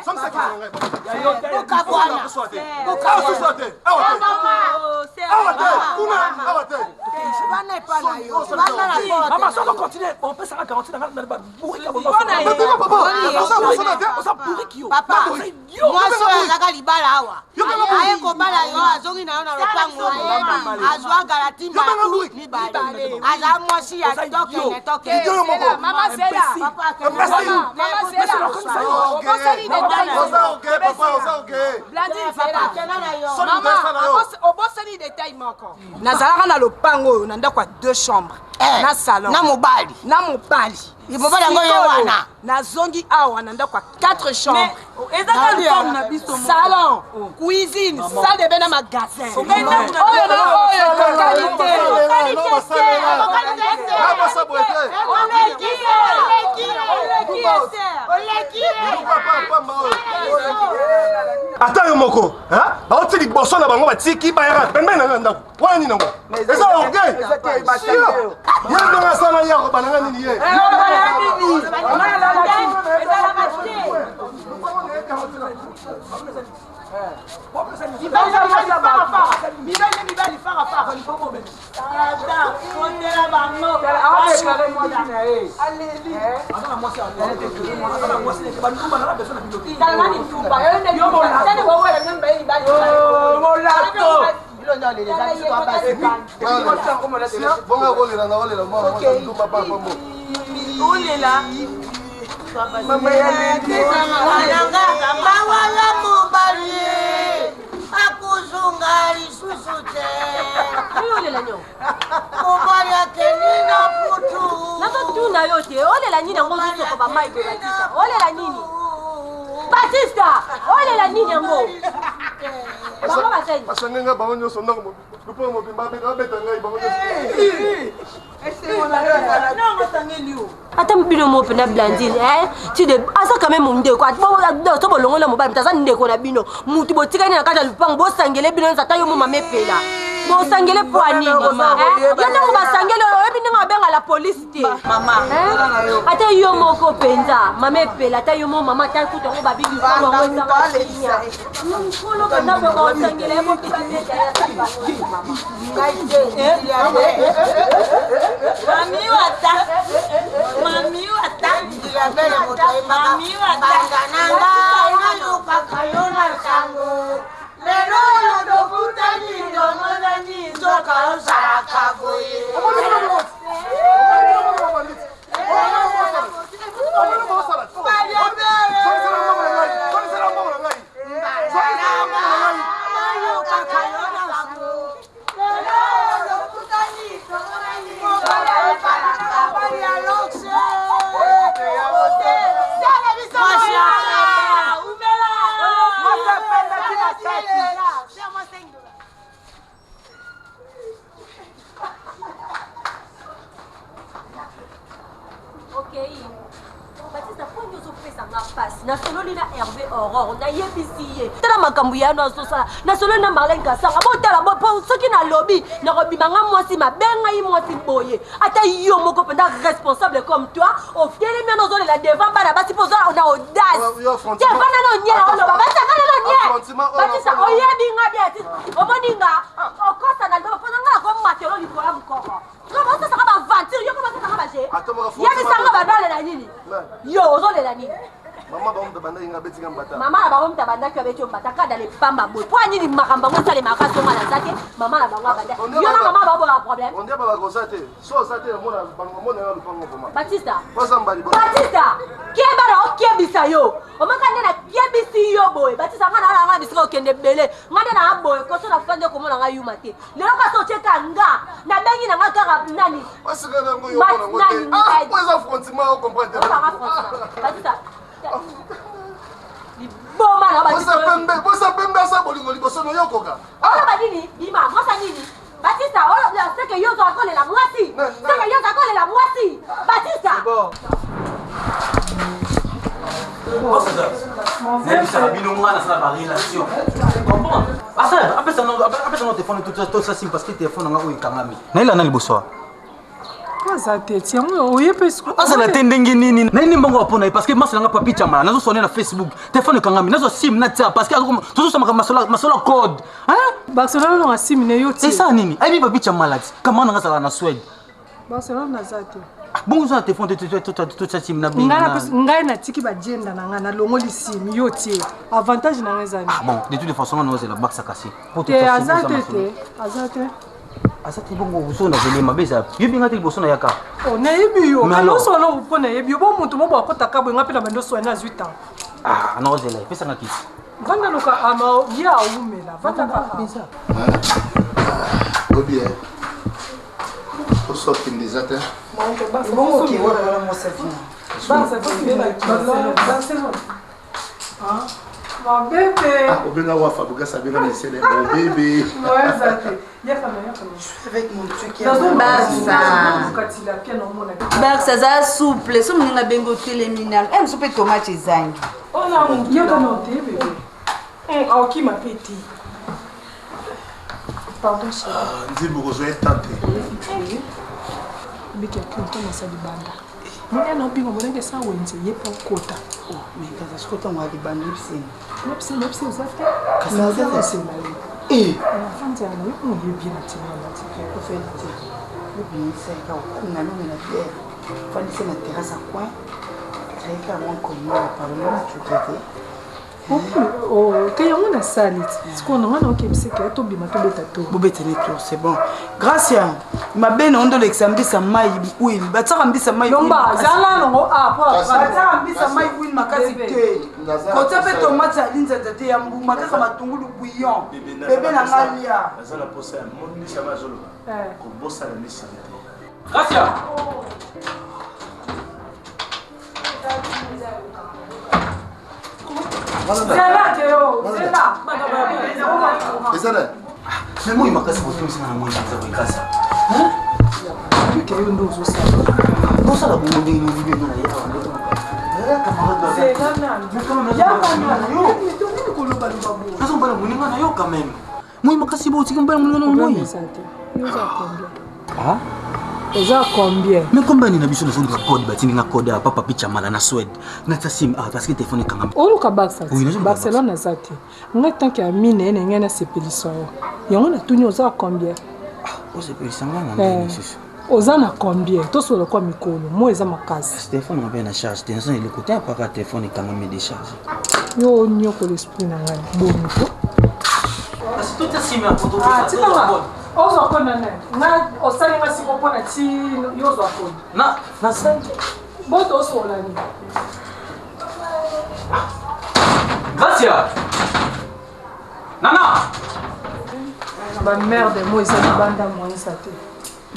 Somisa kinga ngai. Bokabwana. Awa te. Awa te. Awa te. Kuna awa te. Bana epa na yo, bana na porte. Mama, soki ocontinue, opesanga garantie na nga na babouriki ya Oza bouriki yo. Papa, mwasi oyo azalaka libala awa, aye kobala yo, azongi na yo na lopango, azwa galati mibale, aza mwasi ya tokene tokene. Mama Zela. Mama Zela. Obosani détail. Oza ok papa, oza ok. Blandine Papa, Zela. kenda na yo. Soni Mama, moto asala yo. obosani détail moko. Nazalaka na lopango oyo na ndako ya deux chambres Eh, na salon na mobali. Na mobali. Mobali yango ye Sikoyo, wana. Nazongi awa na ndako ya 4 chambres, Eza kaka lopango na biso moko. Salon, cuisine, salle de bain na magasin. Maman. Oyo na oyo ekokani te. Na boye te. Ata yo moko bauti liboso na bango, batiki bayaka pembeni na nga ndako wana. Nini yango? Eza orgueil. Ye ndongo asala ye akoba nanga nini ye? Mibali farafara. Bonga kolela na olela mwana ndumba pambo. Olela. Mawala, mobali akozonga lisusu te. Olela nio. Mobali akende na putu. Nazotuna yo te, olela nini yango? Ozosoko bamai boye. Batista, olela nini? Batista, olela nini yango? Bango basali. Basangi nga bango nyonso, ndako lupango mobimba babeta ngai bango nyonso. Ata bino mo mpena Blandine ti de aza quand même ndeko so bolongo na mobali, moto aza ndeko na bino, mutu botikani na kati ya lupango, bosangele bino nyonso, ata yo mo mama epela. Bosangele mpo ya nini? Eh? Yo ntango basangeli oyo oyebi ndenge babenga la polise te. Eh? Ata yo moko mpenza mama epela ata yo moko mama ata kutu yango babi likolo yango ezanga kimia. Mokolo banda boye baosangela ye moki babeta ye asali bango mama. Mami wata. Mami wata. Mami wata. Nalukaka yo na sango lelo oyo tokutani tomonani nzoka ozalaka boye. Okei Batista, mpo nini ozopesa nga mpasi? Nasololi na Herve Aurore, nayebisi ye tala makambo ya no azosala. Nasololi na Marlene Kasanga, botala bo, po soki nalobi nakobima nga mwasi mabe, ngai mwasi boye. Ata yo moko mpenza responsable comme toi, otelemi wana ozolela devant bana basi mpo oza na audace te. Vanda na onyela oloba Batista, vanda na onye Batista, oyebi nga bien ti omoni nga okosa na liboso mpo na nga nakomatelo likolo ya mokoko. Osasaka baventure yo mpo basasaka baje. Yebisanga banaolela nini? Yo ozolela nini? Mama bango moto abandaki nga abeti nga mbata. Mama na bango moto abandaki abeti yo mbata kada lepamba boye mpo nini makambo yango esalemaka songa naza te? Mama na bango abanda yo na mama bango boya problème. Ondia babaka oza te so oza te namona bango mona ya lupango vraiment. Batista, Oza mbali bo. Batista, keba na okebisa yo omaka nde nakebisi yo boye. Batista, nga na nga bisika okende ebele, nga nde na boye koso na fandi okomona nga yuma te lelo kasi otyeka nga nabengi na nga kaka nani? Masika nango yo mona ngo te. Ah, po eza frottement o comprendre te. Batista, liboma na Bosa pembe, bosa pembe asa bolingo liboso no yokoka. Oloba nini? Bima mwasa nini? Batista, oloba seke yo ozala kolela mwasi, seke yo ozala kolela mwasi, Batista. Nayebisaka bino nga nasala barelation comprendre apesa no telefone tosa sim parce que telefone nanga oyo ekangami nayelana liboso awa. Aza te ti yango oye mpe. Azala te ndenge nini? Naye mbongo mpo na ye parce que masi nanga papi chamala nazosone na Facebook, telefone ekangami, nazwa sim natia parce que tozosamaka masolo ya code. Barcelone nonga sim ne yo ti. Esa nini? Ayebi papi chamala ti kama nanga azalaka na Swede. Barcelone naza te. Bongo oza na telefone te totia sim na ngai natiki bajenda na ngai nalongoli sim yo tie avantage na ngai ezali. Bon, de toute façon nga naozela bakisa kasi. Te, aza te, te aza te. Aza te bongo so nazeli mabe eza yobi nga te liboso na yaka. Nayebi yo nyonso wana mpo nayebi yo bo moto mo bo akotaka boye nga mpe na bando soine azwi temps. Ah, naozela epesanga kisi. Vanda luka ama ye awumela vanda kaka. Obi osokende eza te. Mabebe. Obenga wa Fabregas abenga misele bobebe. Barsa aza souple so moninga abengi otelemi nano e mosu mpe tomate ezangi. Aokima mpe te. Pardon chérie. Nzimbu kozwa ye temps te. Biki ya kintomasa libanda. Mwana na obima monenge sa wenze ye mpo okota. Kaza sikoyo ntango ya libanda ebiseni. Nabisi eza te. Kasi nazosela ye. Afandi ya na yo moyebi na ntina na tika. Obimisa ye kaka okunga nomela biere ofandisi na terrasse ya coin ezalaki mwa komona parlement na cuke te. Te yango nasali sikoyo na nga na okebisi ke tobima tobeta tour. Bobetele tour, c'est bon. Gracia mabe na ondo olekisa mbisa mai huile, batiaka mbisa mai. Lomba zala nango a po. Batiaka mbisa mai huile makasi te, kotia mpe tomate ya linzanza te, ya mbuma kaka matungulu bouillon. Bebe na nga lia. Naza na posa ya mbisa ma azoloba kobosana misili te. Gracia. Eza na me moi makasi botomisanga na moi eza boye kasa. Yo nde ozosala. Bosala bongo ndenge nini? Benga na ye awa. Nazobala moninga na yo quand même. Moi makasi bo otiki mobali moninga na moi. Eza te. Yo oza combien? Ah? Oza combien? Mais combien nini na biso nazoluka code batindi nga code ya papa picha mala na Suède. Natia sim ah parce que téléphone ekangami. Oluka Barça. Oui, nazoluka Barcelone aza te. Ngai tant que ami na ye na ngai nasepelisa yo. Yango natuni oza combien? Osepelisa nga na ndenge lisusu. Oza na combien? Tosolola kwa mikolo. Moi eza makasi. Téléphone nga mpe na charge te naza na eloko te apaka téléphone ekangami décharge. Yo onyokola esprit na ngai. Boni ko? Kasi totia sim ya poto. Ah, tika nga. Ozwa kode na nani? Nga osali nga siko mpo na ti yo ozwa kode. Na nasali. Boto osolola nini? Gracia! Nana! Ba merde moi eza libanda moisa te.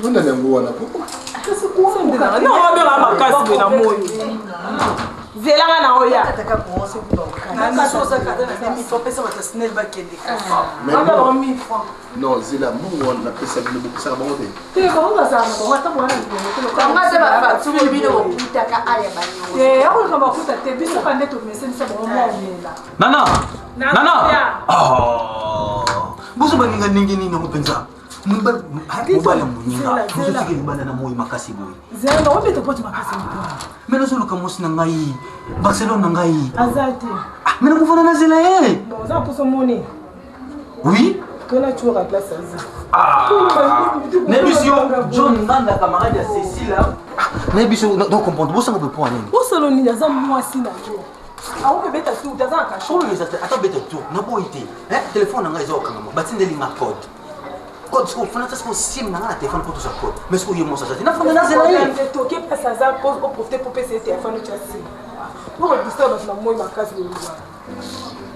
Nona yango wana po. Nabengaka makasi boye na moi zelanga na oya Non, zela mbongo wana napesa bino bopesaka bango te. Te bango bazala na bango ata mwana bango aza bafacture bino bokutaka aya baniongo. Te akoleka bakuta te biso ka nde tomesenisa bango mwa omela. Nana! Nana! Oh! Bozo baninga ndenge nini yango mpenza? Mobali ya moninga ozotika libanda na moi makasi boye. Zela obeta poti makasi. Me nazoluka mwasi na ngai Barcelone na ngai. Aza te. Me nakofanda na zela ye. Bon, oza mposo moni. Oui. Tona tuoka place aza. Nayebi yo John Nganda camarade ya Cécile. Nayebi yo donc comprendre bosanga boye mpo ya nini? Bosolo nini aza mwasi na yo. Akobeta tour te aza na kasho. Oyo eza te ata beta tour naboyi te. Telefone na ngai eza kokangama batindeli nga code. Code sikoyo fana ta sikoyo sim na ngai na telefone mpo tozwa code. Mais sikoyo ye mwasi aza te nafanda nazela ye. Toke place aza mpo oprofite mpo opesa ye telefone otya sim. Okodistra bato na moi makasi loluba.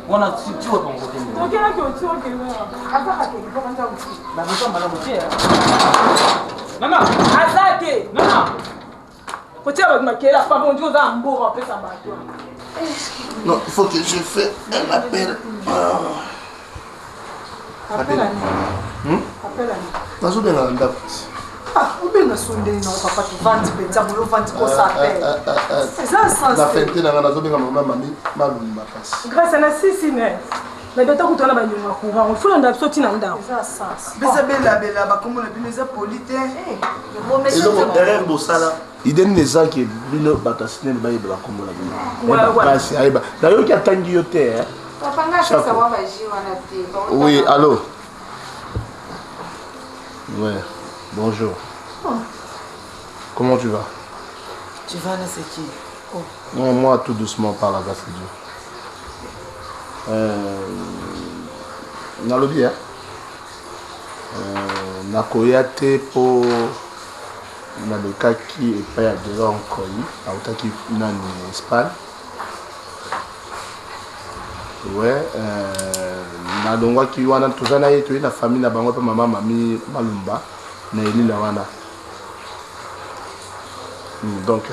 Wana ti wapi yango te? Tokelaki oti okende azaka te mpo kanza mosusu. Baza malamu te. Nana! Aza te. Nana! Kotia bato makela papa ondi oza na mbongo apesa bato. Non, il faut que je fasse un appel. Ah. Appel à nini? Appel à nini? Nazobenga na ndako. Ah, obenga sondeli na papa tovandi mpenza boye ovandi kosa appel. Eza sens. Na fente na nga nazobenga mama mami malumba kasi. Grâce na sisi ne. Na beta kutu wana banyonga courant. Il faut landa biso ti na ndako. Eza sens. Beza belabela bakombo na bino eza poli te. Eloko erreur bosala. Idée nini eza ke bino bato ya sinene bayeba bakombo na bino. Kasi ayeba. Nayoki atangi yo te. Papa nga apesa mwa baji wana te. Oui, allô. Ouais, bonjour. Oh. Comment tu vas? Tu vas là, c'est qui? Oh. Non, moi, tout doucement, par la grâce de Dieu. Nalobi, hein? Nakoya te po nalekaki epai ya Delor Nkoi, nautaki nani Espagne. Ouais, nalongwaki wana toza na ye toye na famille na bango mpe mama mami Malumba na elila wana. Donc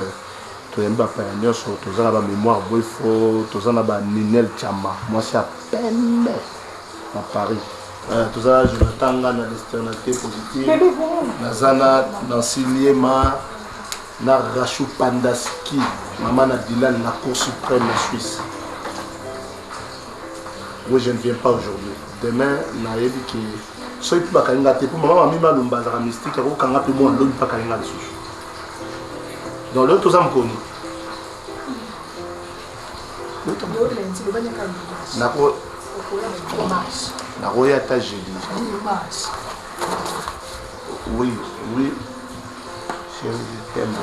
toyambi bapaya nyonso, toza na bamémoire boyfo, toza na baninel Chama mwasi ya pembe na Paris. Toza na Jonathan nga na l'externalité positive, naza na Nancy Liema na Rachou Pandaski mama na Dylan na Cour suprême na Suisse. Oui, je ne viens pas aujourd'hui. Demain, nayebi ke soki mpe bakangi nga te mpo mama mami Malumba azalaka mystique, akokanga mpe mwana lobi mpe akangi nga lisusu. Donc lelo toza mokoni. Nakoya ata jeudi. Oui, oui. Chérie, je t'aime.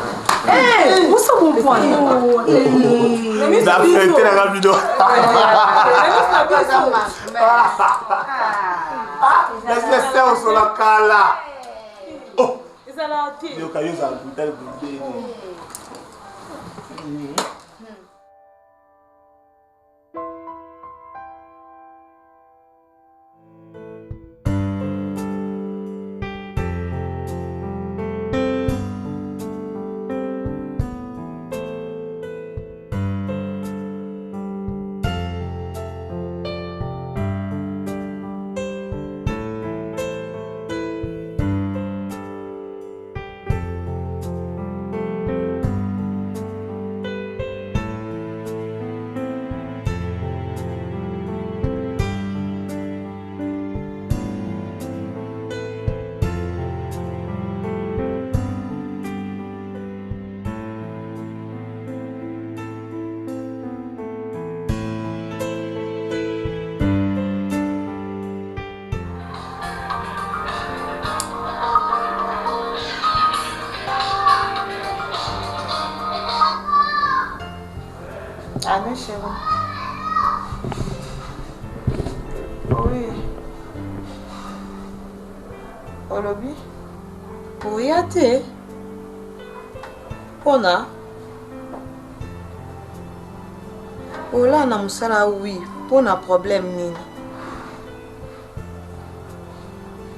Hey, où sont mon point? Na fete na bino. Merci Esther osola kala. Oh. Ezala te. Yoka yo za brutal brutal. chérie. Oui. Olobi? Oya te? Mpona? Olaa na mosala oui, mpona problème nini?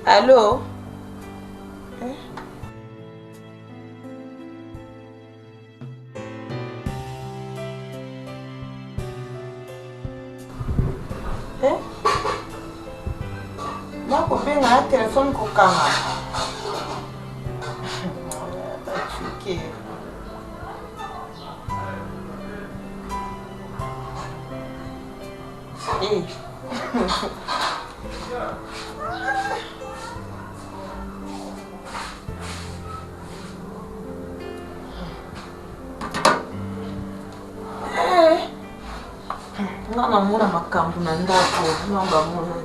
Allo? Eh? Eh? Nakobenga na telefone kokanga. Bacuke. Eh. Eh. Nga namona makambo na ndako nga bamona.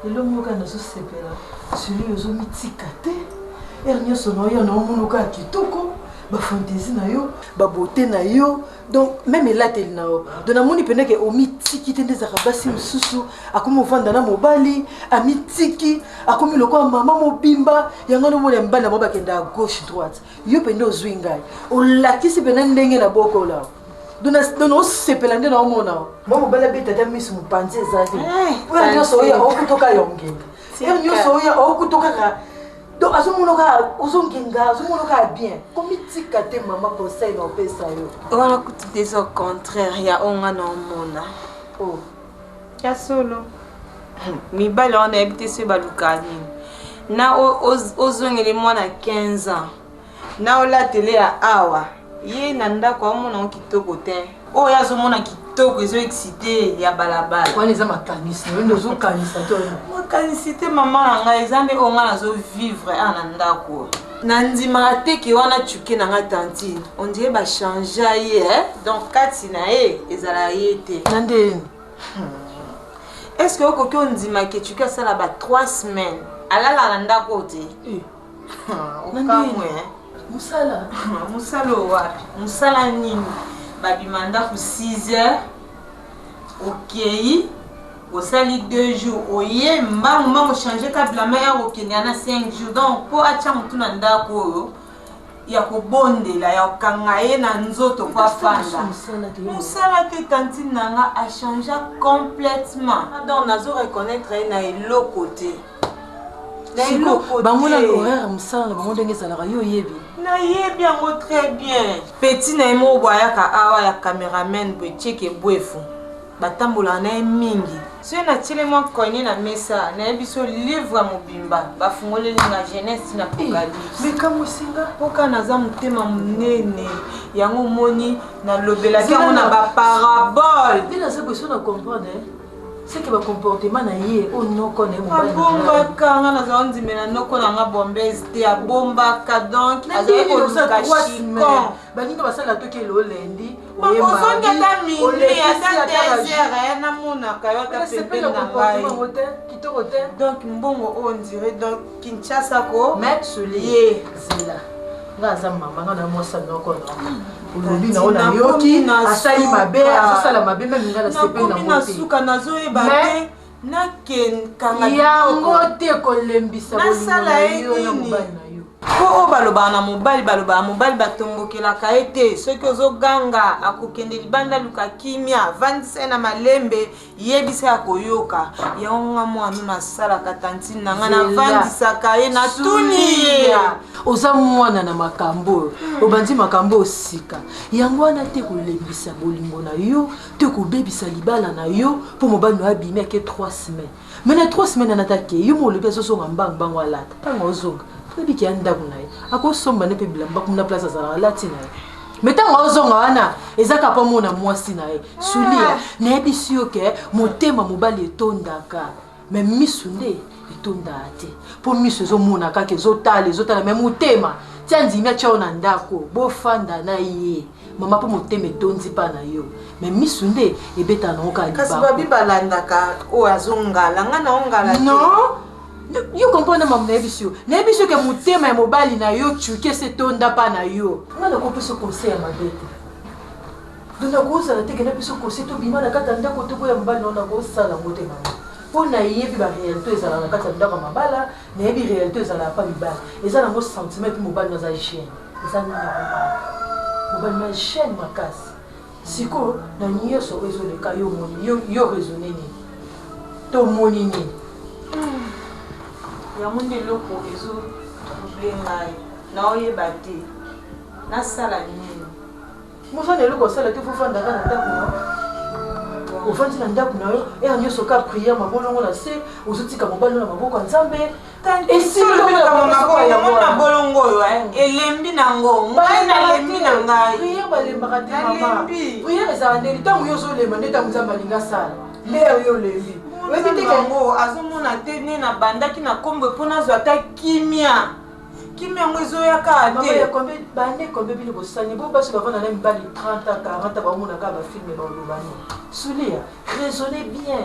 Lelo moko nazosepela celui ozomitika te heure nyonso na oyo naomona kaka kitoko bafantaisie na yo babote na yo donc meme elateli na yo donc namoni mpena ke omitiki te nde ezalaka basi mosusu akomi ovanda na mobali amitiki akomi lokola mama mobimba yango nomona ya mibali na bango bakenda ya gauche droite yo mpenza ozwi ngai olakisi mpena ndenge na bokola donc osepela nde naomona mwa mobali abeta ata miso mopanzi eza te oyo nyonso oyo okutoka yo ngenga oyo nyonso oyo okuto kaka donc azomona kaka ozongenga azomona kaka bien komitika te mama conseil na opesa yo wana kutu te eza contraire ya oyo nga naomona oh. ya solo mibali wana nayebi te soki balukaka nini na ozongeli mwana 15 ans na olatele ya awa ye na ndako aomona ngo kitoko te oyo azomona kitoko ezo excite ya balabala wana eza makanisi nayo nde ozokanisa to makanisi te mama na ngai eza nde oyo ngai nazovivre awa na ndako nandimaka te ke wana cuke na ngai tantine on dirait bachangea ye eh? donc kati na ye ezala ye te na ndeni est ce que okoki ondima ke cuke asala ba 3 semaines alala na ndako oyo te eh. okamwe mosala mosala oyo wapi mosala nini babima ndako 6 heures okei osali 2 jours oye mbangu mbangu change ka bilamba ya kokende ana 5 jours donc mpo atya motu na ndako oyo ya kobondela ya kokanga ye na nzoto mpo afanda mosala te tantine na nga achangea complètement donc nazo reconnaître ye na eloko te bango na horaire ya mosala na bango ndenge ezalaka yo oyebi nayebi yango très bien petit na ye moko boye ayaka awa ya cameraman boye cheke bwefu batambolaka na ye mingi soki natiele mwa coine na mesa nayebi so livre mobimba bafungoleli nga jeunesse na apocalypse likamwisi nga mpoka naza motema monene yango omoni nalobelaki yango na baparabole nde naza boye so na comprendre seke bacomportement na ye oyo noko na ye abombaka nga nazala ondimela noko na nga bombese te abombaka donc azali koluka chicon baninga basala toki elo lendi ozongi ata minuit ata 2 heures namonaka yo ata pembeni na ngai kitoko te donc mbongo oyo ondire donc kinshasa ko mais ye zela nga aza mama nga na mwasi ya noko na olobi na yo nayoki asali mabe azosala mabe meme nga nasepeli nakomi na suka nazoyeba te nakekanga yango te kolembisa nasala ye nini mpo oyo balobaka na mobali balobaka mobali batombokelaka ye te soki ozoganga akokende libanda luka kimia vandisa ye na malembe yebisa ya koyoka yango nga mwana nasalaka tantine na nga navandisaka ye natuni ye oza mwana na makambo oyo obandi makambo oyo sika yango wana te kolembisa bolingo na yo te kobebisa libala na yo mpo mobali na yo abimi ake 3 semaines mai na 3 semaines wana take yo mo olobi azozonga mbangu mbangu alata ntango ozonga toyebi ke ya ndako na ye akosomba nde mpe bilamba kuna place azalaka alati na ye me ntango azonga wana eza kaka mpo amona mwasi na ye sulia ah. nayebisi yo ke motema mobali etondaka me misu nde etondaka te mpo misu ezomona kaka ezotala ezotala me motema Tia ndimi atya yo na ndako, bofanda na ye. Mama mpo motema etondi mpa na yo. Mais misu nde ebetaka nango kaka Kasi libaku. babi balandaka oyo azongala, nga na ongala te. Non! Yo comprendre mamu nayebisi yo. Nayebisi yo ke motema ya mobali na yo tchuki esi etonda mpa na yo. Nga nakopesa yo conseil ya mabe te. Donc nakozala te ke napesa yo conseil tobima na kati ya ndako toboya mobali na yo, nakosala yango te mama. Mpo nayebi ba realite ezalaka na kati ya ndako ya mabala, nayebi realite ezalaka pa mibali. Eza nango sentiment epuis mobali no aza jeune. Eza normal. Mobali no jeune makasi. Sikoyo na nioso oyo ezoleka yo omoni yo, yo raisonne nini? To omoni nini? Yango nde eloko ezo trouble ngai, naoyeba te nasala nini. Moza na eloko osala te, fofanda kaka na ndako na yo. Ofandi na ndako na yo, heure nyonso ka prière, mabolongo na se, ozotika mobali na maboko ya Nzambe. Mabolongo oyo elembi nango, ngai nalembi na ngai. Prière balembaka te mama. Prière ezala ndeni ntango yo ozolemba nde ntango Nzambe alingi asala. Lere yo olembi. Oyebi te yango azomona te nde nabandaki na kombo mpo nazwa ata kimia. Kimia yango ezoya kaka te. Bande combien bino bosani bo basi bavanda na mibali 30 ans 40 ans baomona kaka bafilme baoloba nini? Sulia, raisonne bien.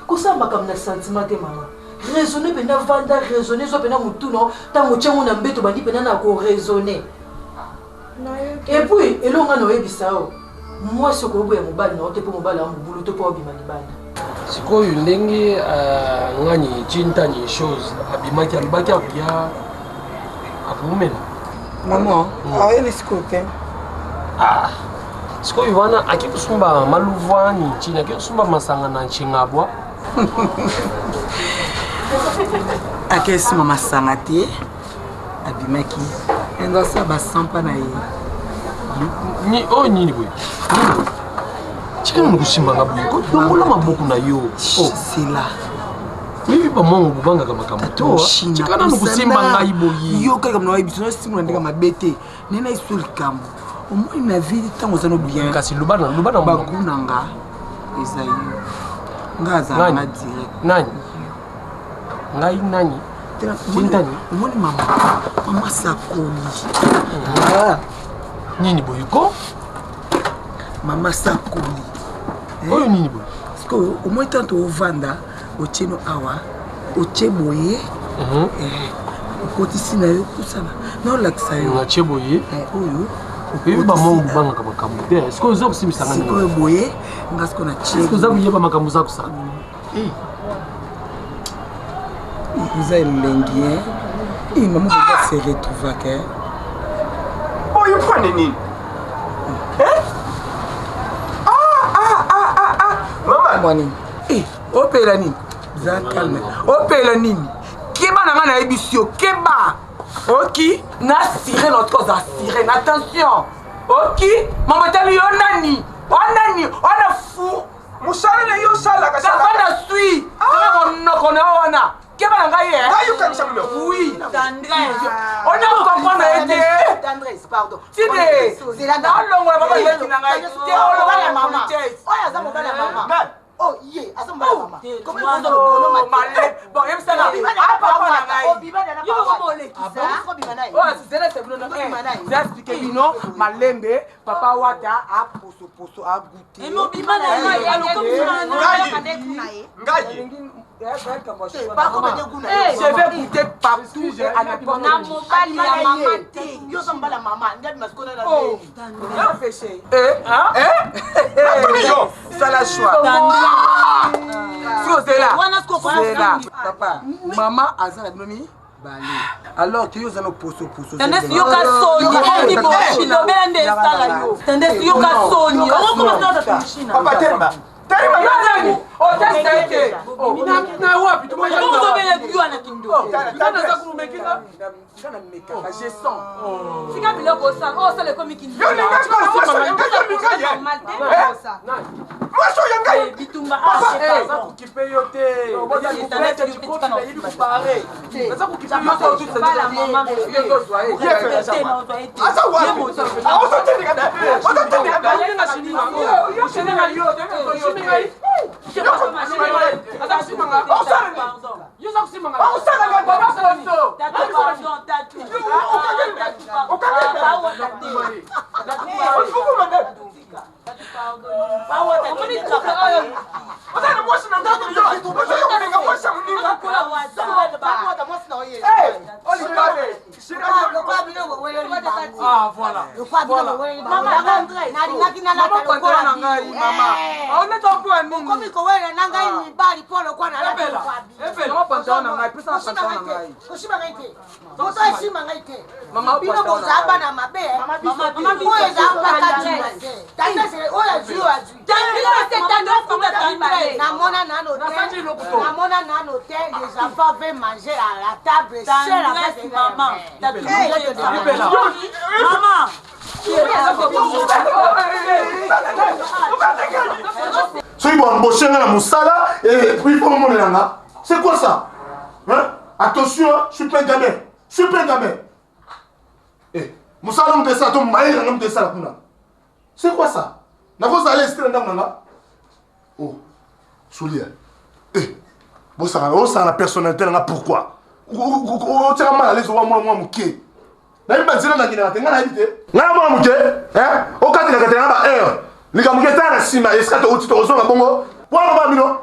Kosala makambo na sentiment te mama. Raisonne mpenza, vanda raisonne, zwa mpenza motu na ntango otya yango na mbeto obandi mpenza na koraisonne. Et puis eloko ngai naoyebisa yo, mwasi okoboya mobali na yo te mpo mobali ya mobulu to mpo obima libanda. Sikoyo ndenge ngani chintani chose abimaki alobaki akoya akoumela mama aoyeli sikoyo te. Ah, sikoyo wana aki kosumba maluvu ani nchini aki kosumba masanga na nchingabwa. Akesima masanga te, abimaki enzo asala basampa na ye. Ni oyo nini boye? Tika nanu kosimbanga boye, kolongola maboko na yo. Sela oyebi bamongo bobangaka makambo to tika nanu kosimba ngai boye. Yo kaka na oyebi biso simba ndenge mabe te, nena iso likambo omoni na vie ntango oza no bien. Kasi loba na loba na bagu na nga eza yo, nga azala nga direct. Nani ngai nani? Tintani omoni mama mama sakoli nini boye ko mama sakoli oyo nini boye? Sikoyo omoni ntango ovanda otie no awa otie boye, okotisi na yo kusana naolakisa yo. Natie boye oyo. Oyebi bamongo bobangaka makambo te. Sikoyo oza kosimbisanga. Sikoyo boye nga sikoyo natie. Oza koyeba makambo oza kosala. Oza elengi e mama boza se retrouvaka. Oyo pwane nini? Mama mwa nini? Opela nini? Za calme. Opela nini? Keba na ngai, nayebisi yo keba. Oki na sirene, otika oza sirene, attention. Oki mama tali yo nani wanani wana fu mosala na yo osalaka. Kavanda sui kaka monoko na yo wana, keba na ngai. Ayokangisa monoko. Oui, ona comprendre ye te. Tide naolongola mama leki na ngai te, oloba na politesse. Oyo aza mobali ya mama. Oh, ye aza mobali ya mama. Bon, yebisanga apapa na ngai explike bino malembe. Papa wata aposoposo agute. Ngai Je vais goûter partout et à n'importe Na mobali ya mama te. Yo oza mobali ya mama nde abima sikoyo na sala choix. Siko zela zela, papa mama aza na bino mibale alors que yo oza no posoposo. Tendesi yoka soni, oni bilobela nde esala yo. Tendesi yoka soni, okokoma. Papa temba. Telema. Nani otesta ye te na wapi? Ozobela yo na kindoki. Naza kumekisa. Je sens. Tika biloko osala oyo osala ekomi. Yo mwasi oyo ngai. Bitumba. Naza kokipe yo te, nayebi kopare, naza kokipe yo. Aza wapi? Aozotindika, ozotindika. Ozali mwasi na ndako yo ozali kobenga mwasi ya moninga. Ah, voilà. Nalingaki nalata lokola na ngai mama. Aoneta mpo ya nini? Okomi kowelela na ngai mibali mpo lokola nalata lokola Mama pantalon na ngai, pesa na pantalon na ngai. Kosimba ngai te. Moto esimba ngai te. Mama, Bino pantalon bozala na ngai. bana mabe. Oyo eza mpaka te. Tendresse oyo azwi oyo azwi. Namona nano te. Namona nano te. Les enfants veulent manger à la table seul avec leur mère. Maman. Soki boembauche nga na mosala et puis faut momonela nga, c'est quoi ça, hein? Attention, hein, je suis pas un gamin, je suis pas un gamin. Eh, mosala moto esala to mayele nanga moto esala kuna, c'est quoi ça? Nakozala esprit na ndako na nga. Oh, solia, eh, bosaka osala na personnalité na nga pourquoi otiaka mal à l'aise owa mwana mwa moke? Nayebi banzela nakendaka te, ngai nayebi te, ngai na mwana moke okatelaka te nga ba heure likambo moke tala na nsima esika touti tokozonga bongo wana papa bino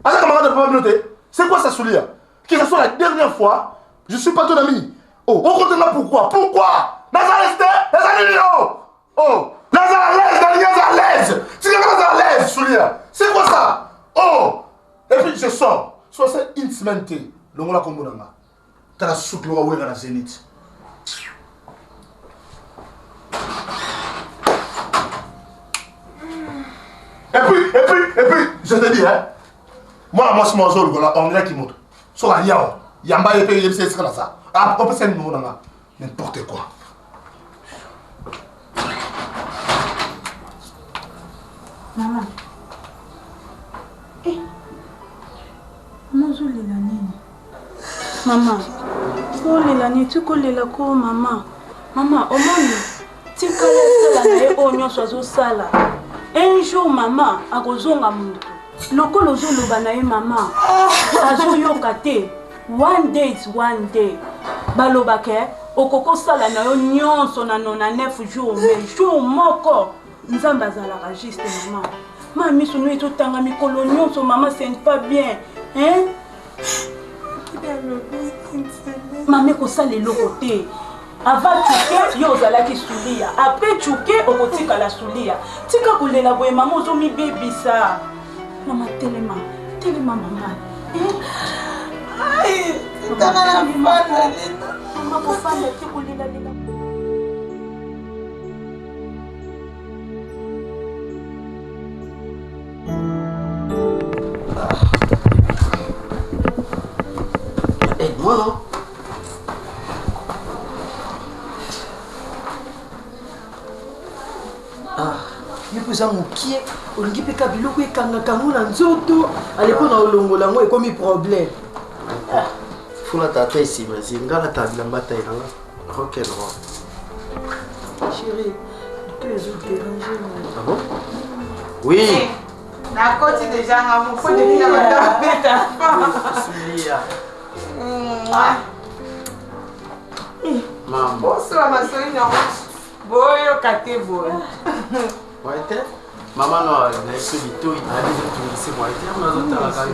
aza camarade papa bino te. C'est quoi ça, Soulia? Que ce soit la dernière fois, je suis pas ton ami. Oh, okote nga pourquoi? Pourquoi naza reste naza nini? Oh, oh, naza à l'aise, nalingi naza à l'aise, tikaka naza à l'aise. Soulia, c'est quoi ça? Oh, et puis je sors soit c'est une semaine te, longola kombo na nga. Tala suki loka wenga na Zenith. Et puis, je te dis, hein, moi, moi, moi, moi, on dirait qu'il moto. Soka yao, yamba ye pe yebisa esika na sa. Ah, opesa numéro na nga. N'importe quoi. Mama. Eh. Mama ozolela nini? Mama, olela nini? Tika olela ko mama. Mama, omoni tika ye asala na ye oyo nyonso azosala. Un jour mama akozonga moto. Lokola ozoloba na ye mama, azoyoka te. One day is one day. Balobaka okoki osala na yo nyonso na 99 jours, mais jour moko Nzambe azalaka juste mama. Ma miso no ezotanga mikolo nyonso mama, ce n'est pas bien. Hein? Mama ekosala eloko te. Avant Tchuke, yo ozalaki sulia. Après Tchuke, okotikala sulia. Tika kolela boye mama, ozomibebisa. Mama telema, telema mama. Ai, tikanga na fanda lina. Mama kofanda te, kolela lela. Aide-moi, non? Ah, yo mpe oza mokie, olingi mpe ka biloko ekangaka yango na nzoto ale mpo na olongola yango ekomi problème. Fula tata esima esi nga na bilamba taille na nga rock and roll. Chéri, to ezo déranger. Ah bon? Oui. Nakoti deja nga moko depuis na banda kobeta. Sulia. Mama. Bosala masoli nango boyoka te boye. Ouais te. Mama no na biso litoi nayebi ezotungisi mwa te yango nazotalaka yo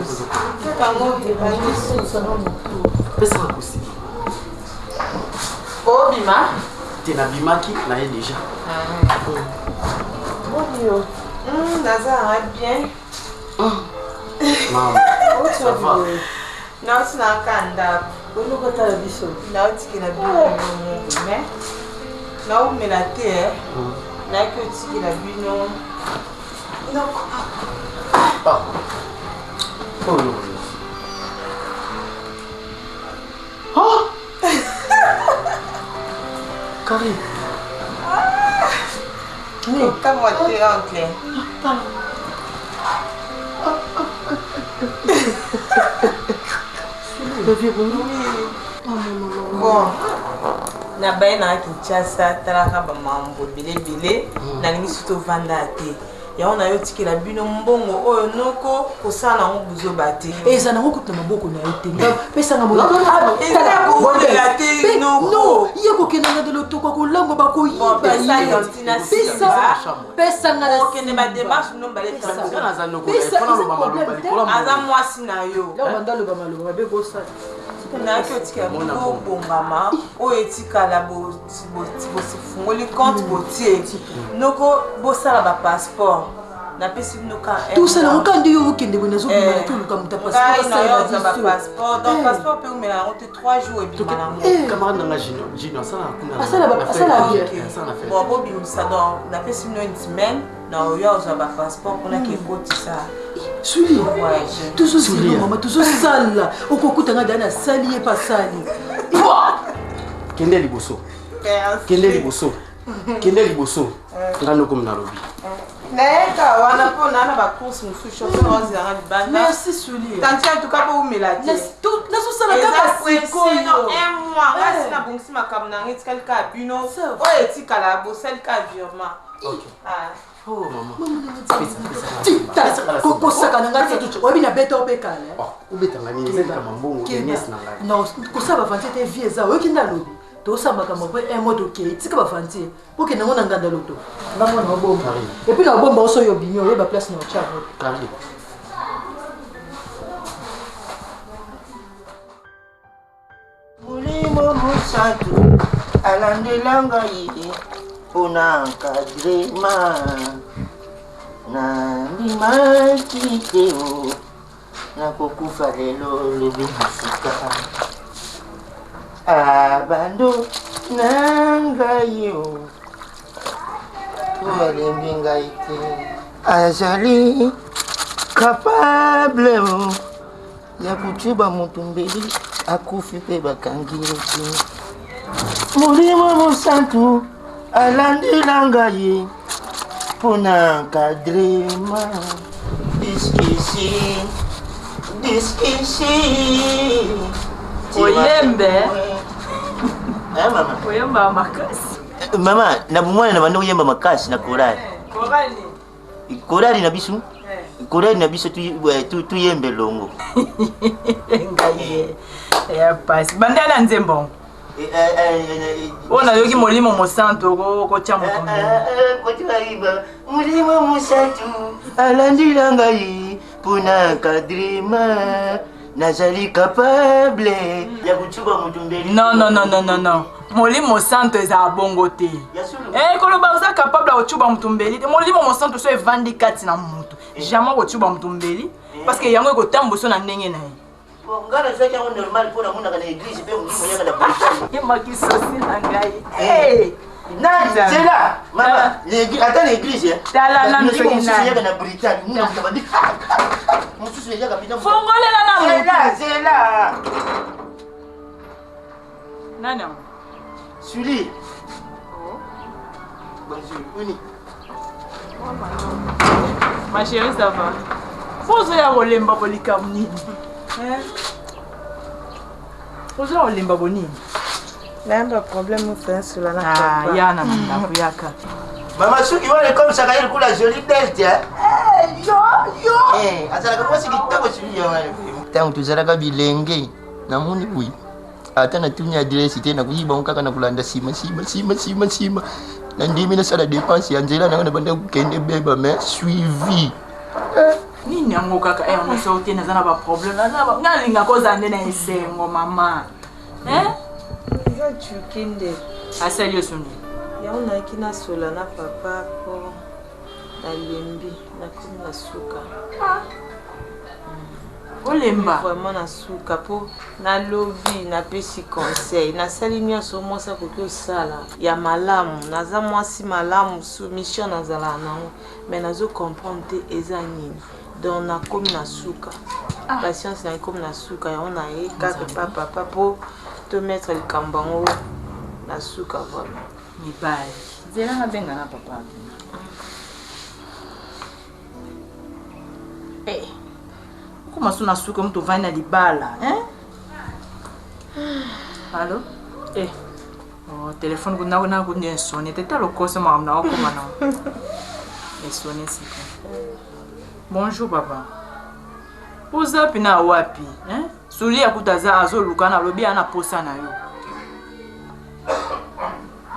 pesaka kosima. Obima te, nabimaki na ye déjà. Boni yo? Naza nanga bien. Mama, ça va? Nauti nanga ndako. Olokotala biso. Nautikela bino mais naumela te, nayaki otikela bino. Oyo. Oh! Karine. Kokamwa te oncle. Bon, nabaye na Kinshasa, talaka bamambo ebele ebele. Nalingi soki tovanda te. Yango nayo tikela bino mbongo oyo noko kosala nango buzoba te. Eza nango kutu na maboko na yo te. Nga pesa nga mbongo. Eza kowelela te noko. Non, ye kokende na de lotoko akolangwa bakoyiba ye. Pesa pesa nga na okende ba démarche no mbale aza mwasi na yo. Banda loba maloba mabe kosala. Nayaki otikela bino bobongama oyo etikala bosifungoli compte botie noko bosala bapasseport napesi bino tosala yango kaka nde yo okende boye nazobima na toluka moto ya passeport donc passeport mpe omela yango te 3 jours ebima nango camarade nanga jino asalaka kuna asala bien bon bobimisa donc napesi bino une semaine na oyo azwa bapasseport mpona kekotisa suli tozozela mama tozosala okokuta nga dana asali ye mpe asali kende liboso kende liboso kende liboso nga nokomi nalobi nayeka wana mpo naa na bacourse mosusu chauffeur ozelanga libanda merci suli tanti en tout cas boumela te nazosala kaka sikoyo un mois nga si nabongisi makambo na nga etikali kaka bino oyo etikala bosali kaka virement kosaka na ngai te oyebi na beta ope kala obetanga nini eza likambo mbongo ya nièce na ngai non kosala bavantie te vie eza oyoki nde alobi tosala makambo apres un mois tokei tika bavantie okende yango na nganda loto nga mwana obomba epuis na obomba oso oyo obimi oyeba place na otya yango Molimo mosantu alandela ngai mpona encadrement nandimaki te o nakokufa lelo lobi mosika abando na ngai o po alembi ngai te azali capable o ya kotuba moto mbeli akufi mpe bakangi ye te molimo mosantu alandela ngai mpo na encadrement diskisi diskisi oyembe eh, mama oyemba makasi eh, mama na bomwana na banda koyemba makasi na korale korali na biso korali na biso tuyembe elongo ngai ya pasi banda na nzembo oyo nayoki molimo mosantu okotya moto molimo mosantu alandila ngai mpona encadrement nazali capable ya kotuba moto mbeli non non non non non non molimo santo ezala bongo te eh, koloba oza capable ya kotuba moto mbeli te molimo mosanto so evandi kati na moto eh. jamais okotuba moto mbeli eh. parce que yango ekotambuso na ndenge na ye nga nazwaki yango normal mpo namonaka na eglise mpe molimo yaka na bretagne makisosi na ngai nzela mama ata na eglise tala nanu soki mosusu eyaka na bretagne muna moto abandi mosusu eyaka pina fongolela na zela zela nani yango suli bonjour uni ma chérie ça va fo ozoya kolemba bolikambo nini ozoya kolemba bonini nayamba problème ofensula na ah, ya na ndako yaka mama suki wana ekomisaka ye lokola jolie belle te eh, yo yo eh, azalaka mwasi kitoko suki ya wana ntango tozalaka bilenge namoni boye ata natuni adresse te nakoyiba ngo kaka na kolanda nsima nsima nsima nsima nsima nandimi nasala dépense ya nzela nanga na banda kokende beba mais suivi eh. nini yango kaka hermeso te naza na baproblème nga alingaka ozala nde na esengo mama eza cuki nde asali yo soni yango nayaki nasola na papa mpo nalembi nakomi na suka ah. olemba vraiment na suka mpo nalobi napesi conseil nasali nyonso mwasi akoki osala ya malamu naza mwasi malamu soumission nazalaka nango mais nazo comprendre te eza nini donc nakomi na suka ah. patience na ekomi na suka yango naye kaka epa papa mpo tomettre likambo yango na suka vraiment mibali nzela nabenga na papa eh, okoma so na suka moto ovandi na libala hein? allo eh. Oh, telefone kuna kuna kundi nsoni te tala okosa makambo na okoma na. Esone sika. Bonjour papa. Oza wapi na wapi? Hein? Sulia kuta aza azoluka na lobi ana posa na yo.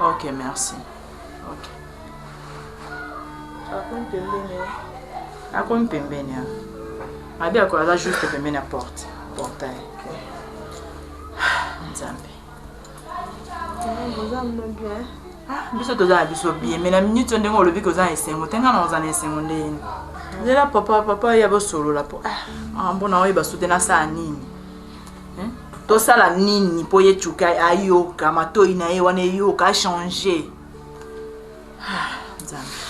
Ok, merci. Ok. Akomi pembeni. Akomi pembeni. Abi ako aza juste pembeni ya porte. Portail. Nzambe. Ah, biso toza na biso bien mais na minute oyo ndenge olobi koza na esengo te ngai na kozala na esengo ndenge nzela papa papa ya bosolola mpo ah, mpo na oyeba so te nasala nini eh? tosala nini mpo ye cuka ayoka matoi na ye wana eyoka achange ah, nzambe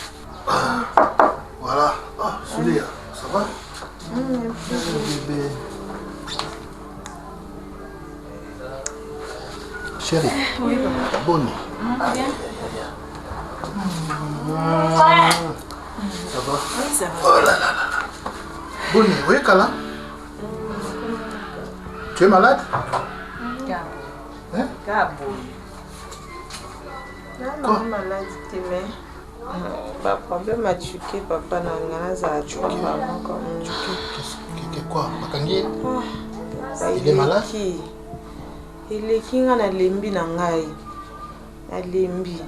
voilà ah, Sulia, ça va mm, bébé Chérie, oui, papa. Boni. Bien. Ça va Oui, ça va. Oh là là là là. Boni, oui, Kala Tu es malade Hein Kabo. Non, malade te mais ba problème ya chuke papa na nga nazala tromba moko. Quoi Bakangi ye Il est malade Eleki nga nalembi na ngai. Nalembi.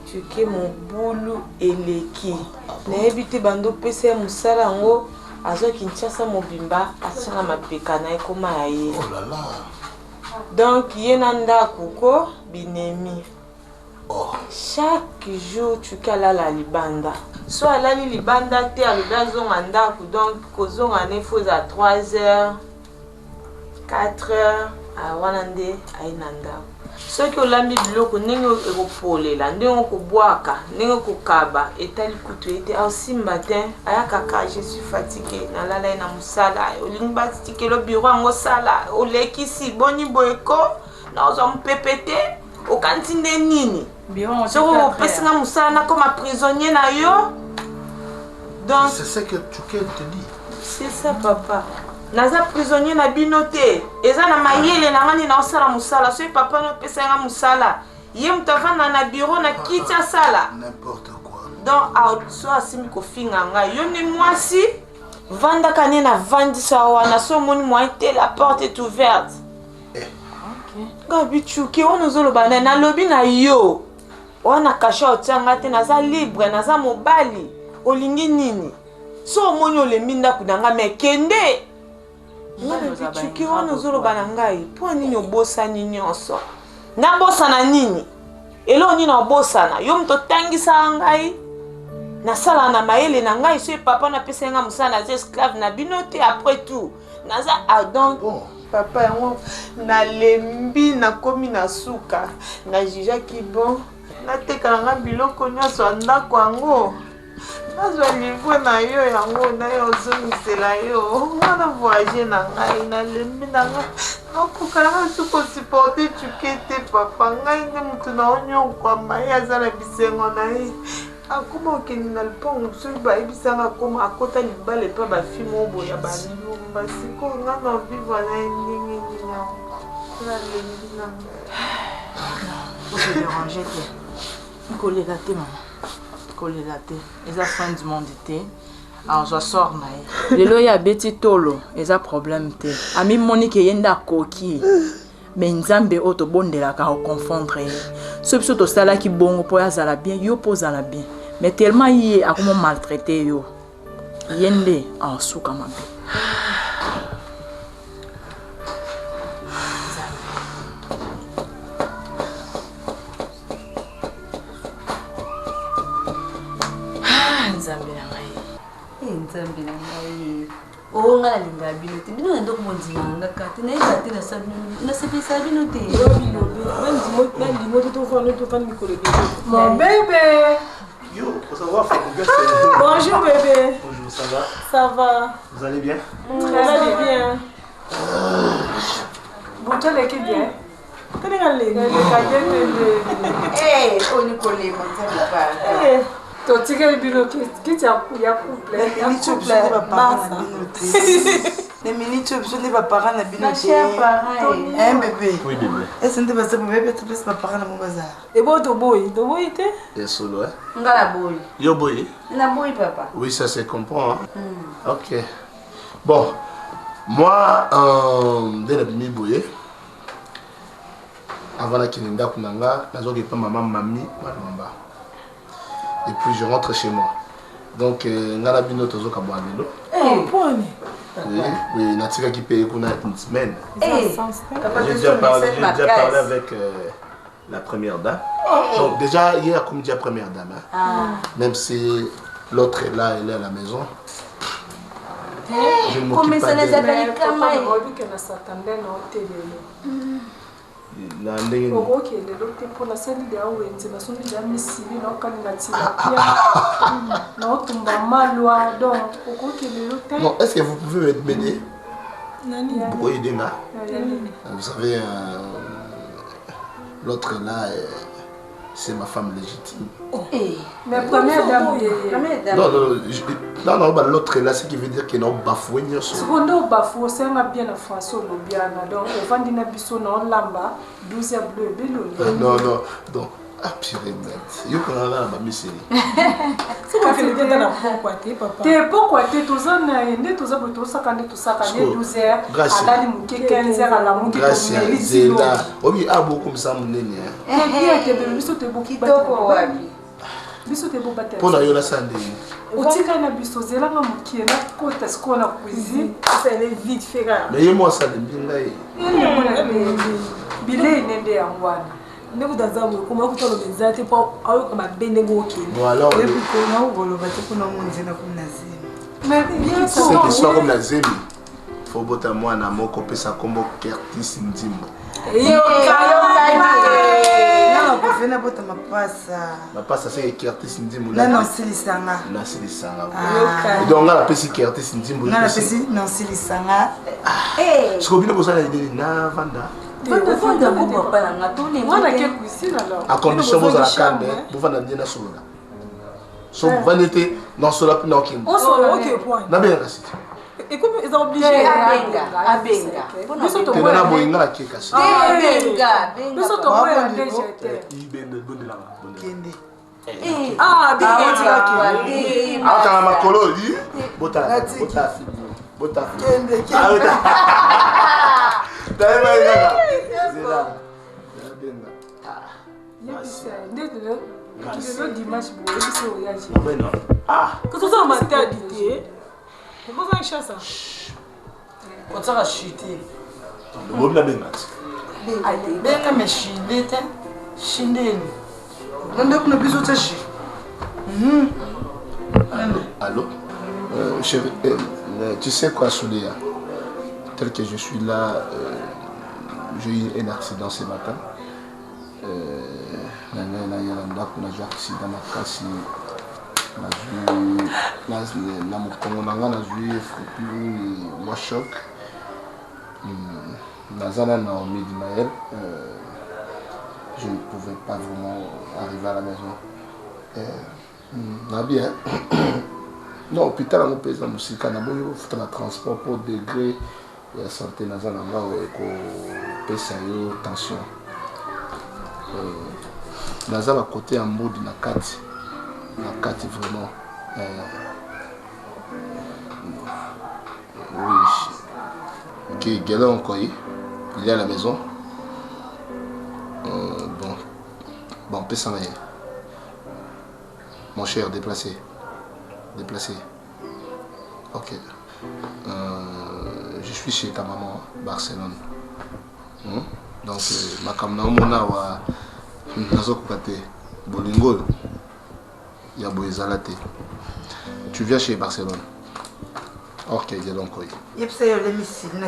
Chuke mobulu eleki. Nayebi te bando opesa ye mosala yango azwa Kinshasa mobimba atia na mapeka na ye koma ya ye. Oh là là. Donc ye na ndako ko binemi. Oh. Chaque jour Chuke alala libanda. So alali libanda te alobi azonga ndako donc kozonga ne faut ezala 3 heures 4 heures ah, wana nde aye na ndako. Soki olambi biloko ndenge ekopolela ndenge okobwaka ndenge okokaba etali kutu ye te aosimba te ayaka kaka je suis fatigué nalala ye na mosala olingi batikelo biro yango sala olekisi boni boye ko naozwa mopepe te okanisi nde nini soki opesi nga mosala nakoma prisonnier na yo donc c'est ce que Tukel te dit c'est ça papa naza prisonnier na bino te eza na mayele na nga nde naosala mosala soki papa napesa nga mosala ye moto avanda na biro na kiti asala n'importe quoi donc so asimbi kofinga ngai yo nde mwasi vandaka nde navandisa wana so omoni moyen te la porte est ouverte Gabi Tshuke wana ozoloba na nalobi na yo wana kasha otia nga te naza libre naza mobali olingi nini so omoni olembi ndako na ngai me kende nga Tshuke wana ozoloba na ngai mpo nini obosani nyonso nabosana nini eloko nini obosana yo moto otangisaka ngai nasalaka na mayele na ngai soki papa napesaki ngai mosala naza esclave na bino te après tout naza ah, donc bon. Papa yango nalembi nakomi na suka na jugaki bon nateka na nga biloko nyonso ya ndako yango nazwa livre na yo yango nayo ozongisela yo nga na voyage na ngai nalembi na ngai nakoka nanga su kosupporte cuke te papa ngai nde moto na onyokwama ye aza na bisengo na ye akoma okende na lupango soki bayebisanga akoma akota libala epa bafi moko boye ya balumba sikoyo nga na vivre na ye ndenge nini yango nalembi na okoderange te kolela te mama kolela te eza fin du monde te azwa sort na ye lelo ye abeti tolo eza problème te amimoni ke ye nde akoki Mais Nzambe oyo tobondelaka ako confondre ye. Soki biso tosalaki bongo po azala bien, yo po ozala bien. Mais tellement ye akomo maltraiter yo. Ye nde aosuka mabe. Ah, Nzambe na ngai. Eh, Nzambe na ngai. Oh nga nalingaka bino te bino na ndoko bondimaka nga kaka te nayeba te nasepelisa bino te Mon bébé Yo, faut savoir, Fabregas, Bonjour bébé. Bonjour, ça va Ça va. Vous allez bien Très bien. Bon, toi, l'équipe bien. Toninga leli. Eh, oni kolemba nzambe pardon. Totikeli bino kiti ya couple. Ya couple basa. Na minute oyo biso nde baparent na bino te. Hein bébé? Oui bébé. Est-ce nde baza bébé peut être baparent na bango bazala? Ebo toboyi, toboyi te? Ya solo hein? Nga na boyi. Yo boyi? Na boyi papa. Oui, ça se comprend. Hein? Mm. Ok. Bon, moi, euh, nde nabimi boye avant nakende ndako na nga nazwaki epa mama mami malomba et puis je rentre chez moi donc euh, nga na bino tozokabwana lelo eh, poni oui, oui natikaki mpe kuna une semaine eh, j'ai déjà parlé, j'ai déjà parlé avec euh, la première dame oh. donc déjà hier comme déjà première dame hein. ah. même si l'autre est là elle est à la maison je ne m'occupe pas d'elle. Na ndenge nini? Okoki lelo te mpo nasali deya wenze nasombi deya misili naokalinga tilapia naotumba malwa donc okoki lelo te. Non, est-ce que vous pouvez m'aider? Nani? Pourquoi aider nga? Vous savez, euh, l'autre là, euh, c'est ma femme légitime. Oh. Eh. Mais première dame. Non, non, je, non, non, bah, l'autre là, ce qui veut dire qu'il n'a bafoué nyonso. Sikoyo nde obafoué osenga bien na français olobi wana donc ovandi na biso na olamba 12 ya bleu ebeli olie. Non, non, donc ah purée merde. Yo kanga na ba miseli. Te pokwa te toza na ye nde toza boye tosaka nde tosaka nde 12 heures alali moke 15 heures alamuki tomeli zela obi abokomisa monene biso biso te bobatela mpo na yo nasala ndenge otikali na biso ozelanga mokie nakota sikoyo na cuisine vite fait kaka mais ye mwasi alembi ngai bilei ne nde yango wana nde kuta aza boye koma kuta oloba eza te mpo ayoka mabe ndenge okende nakokoloba te mpona monze nakomi na zemi c'est comme na zemi fo bota mwana moko opesa nkombo kertis ndimbo nakofe nabota mapasa mapasa seke kertis ndimbo na nasilisanga nasilisanga donc nga napesi kertis ndimbo nga napesi nasilisanga siko bino bozala ideni navanda a condition bozala calme bovanda nde nasolola so bovandi te nasola mpe naokende nabengaka site ekomi eza oblige abenga abenga tena na boye nga nake kasi biso toboya deja te kende akanga makolo botala botala botala tayeba kaka zela abenga lelo dimanche boye biso oyaji kozala matadi te Okozala chance. Otsaka chute. Lobi na benga ti. Benga me shinde te. Shindeni. Na ndako na biso tsa shi. Mhm. Allô? Euh, chérie, euh, tu sais quoi, Soulia? Tel que je suis là, euh, j'ai eu un accident ce matin. Euh, na ngai naya na ndako nazwi accident makasi nazwi na mokongo na ngai nazwi mwa choc hmm, naza na Naomi Dimael euh, je ne pouvais pas vraiment arriver à la maison euh, hmm, na bien non hôpital yango mpe eza mosika naboyi kofuta na transport mpo degré ya sante naza na nga ekopesa yo tension euh, naza na kote ya mbudi na kati na kati vraiment euh, oui ok Galon Nkoyi il est à la maison euh, bon bon pesa na ye mon cher déplacé déplacé Ok. Euh, je suis chez ta maman, Barcelone. Hmm? Donc, euh, makambo na omona awa nazokoka te bolingo oyo ya boye ezala te tu viens chez barcelone ok donc oyo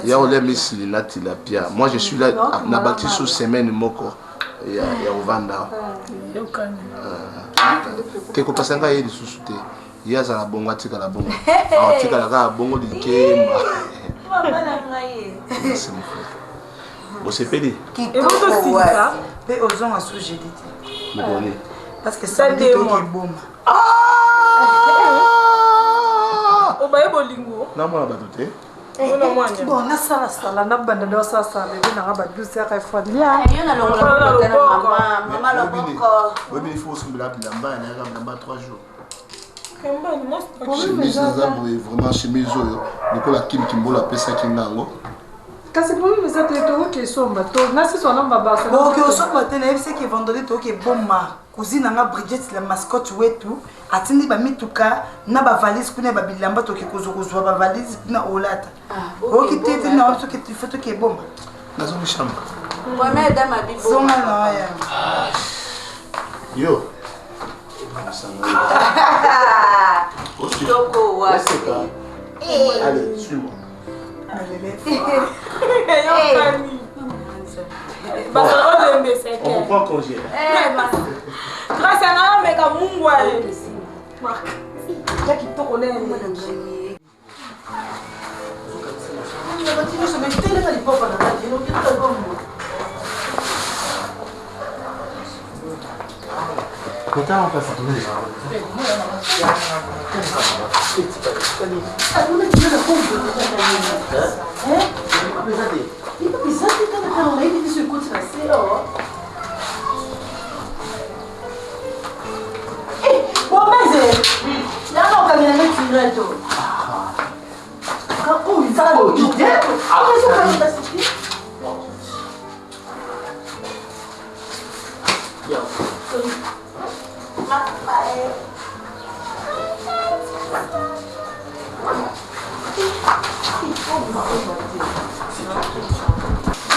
ya olia misili na tilapia moi je suis là na bakisi sous semaine moko ya, ya ovanda te kopesa ngai ye lisusu te ye azala bongo atikala bongo atikala kaka bongo likemba merci mon frère osepeli mpe ozonga sous jeudi te mokoni parce que samedi tokeboma ah! Namona bato te. Bon, nasalasala nabanda nde osalasala bebe nanga ba 12 heures efo lia. Yo nalongola mama loboko. Oyebi il faut osombela bilamba ya nayaka bilamba 3 jours. Chemise naza boye vraiment chemise oyo lokola Kim Kimbola apesaki nga yango. Kasi problème eza te tokoki esomba to nasiso alamba basa. Bokoki osomba te nayebisaki vendredi tokoki eboma cousine na nga Bridget la mascotte wetu atindi ba mituka na ba valise kuna ya ba bilamba toke kozwa kozwa ba valise kuna olata oyoki te te na soki faut toke eboma. Nazongi chambre. Première dame abibo. Zonga na ya. Yo. Kitoko wapi? Allez, suis-moi. On prend congé. Grâce à nga meka mungwa. Ya kitoko na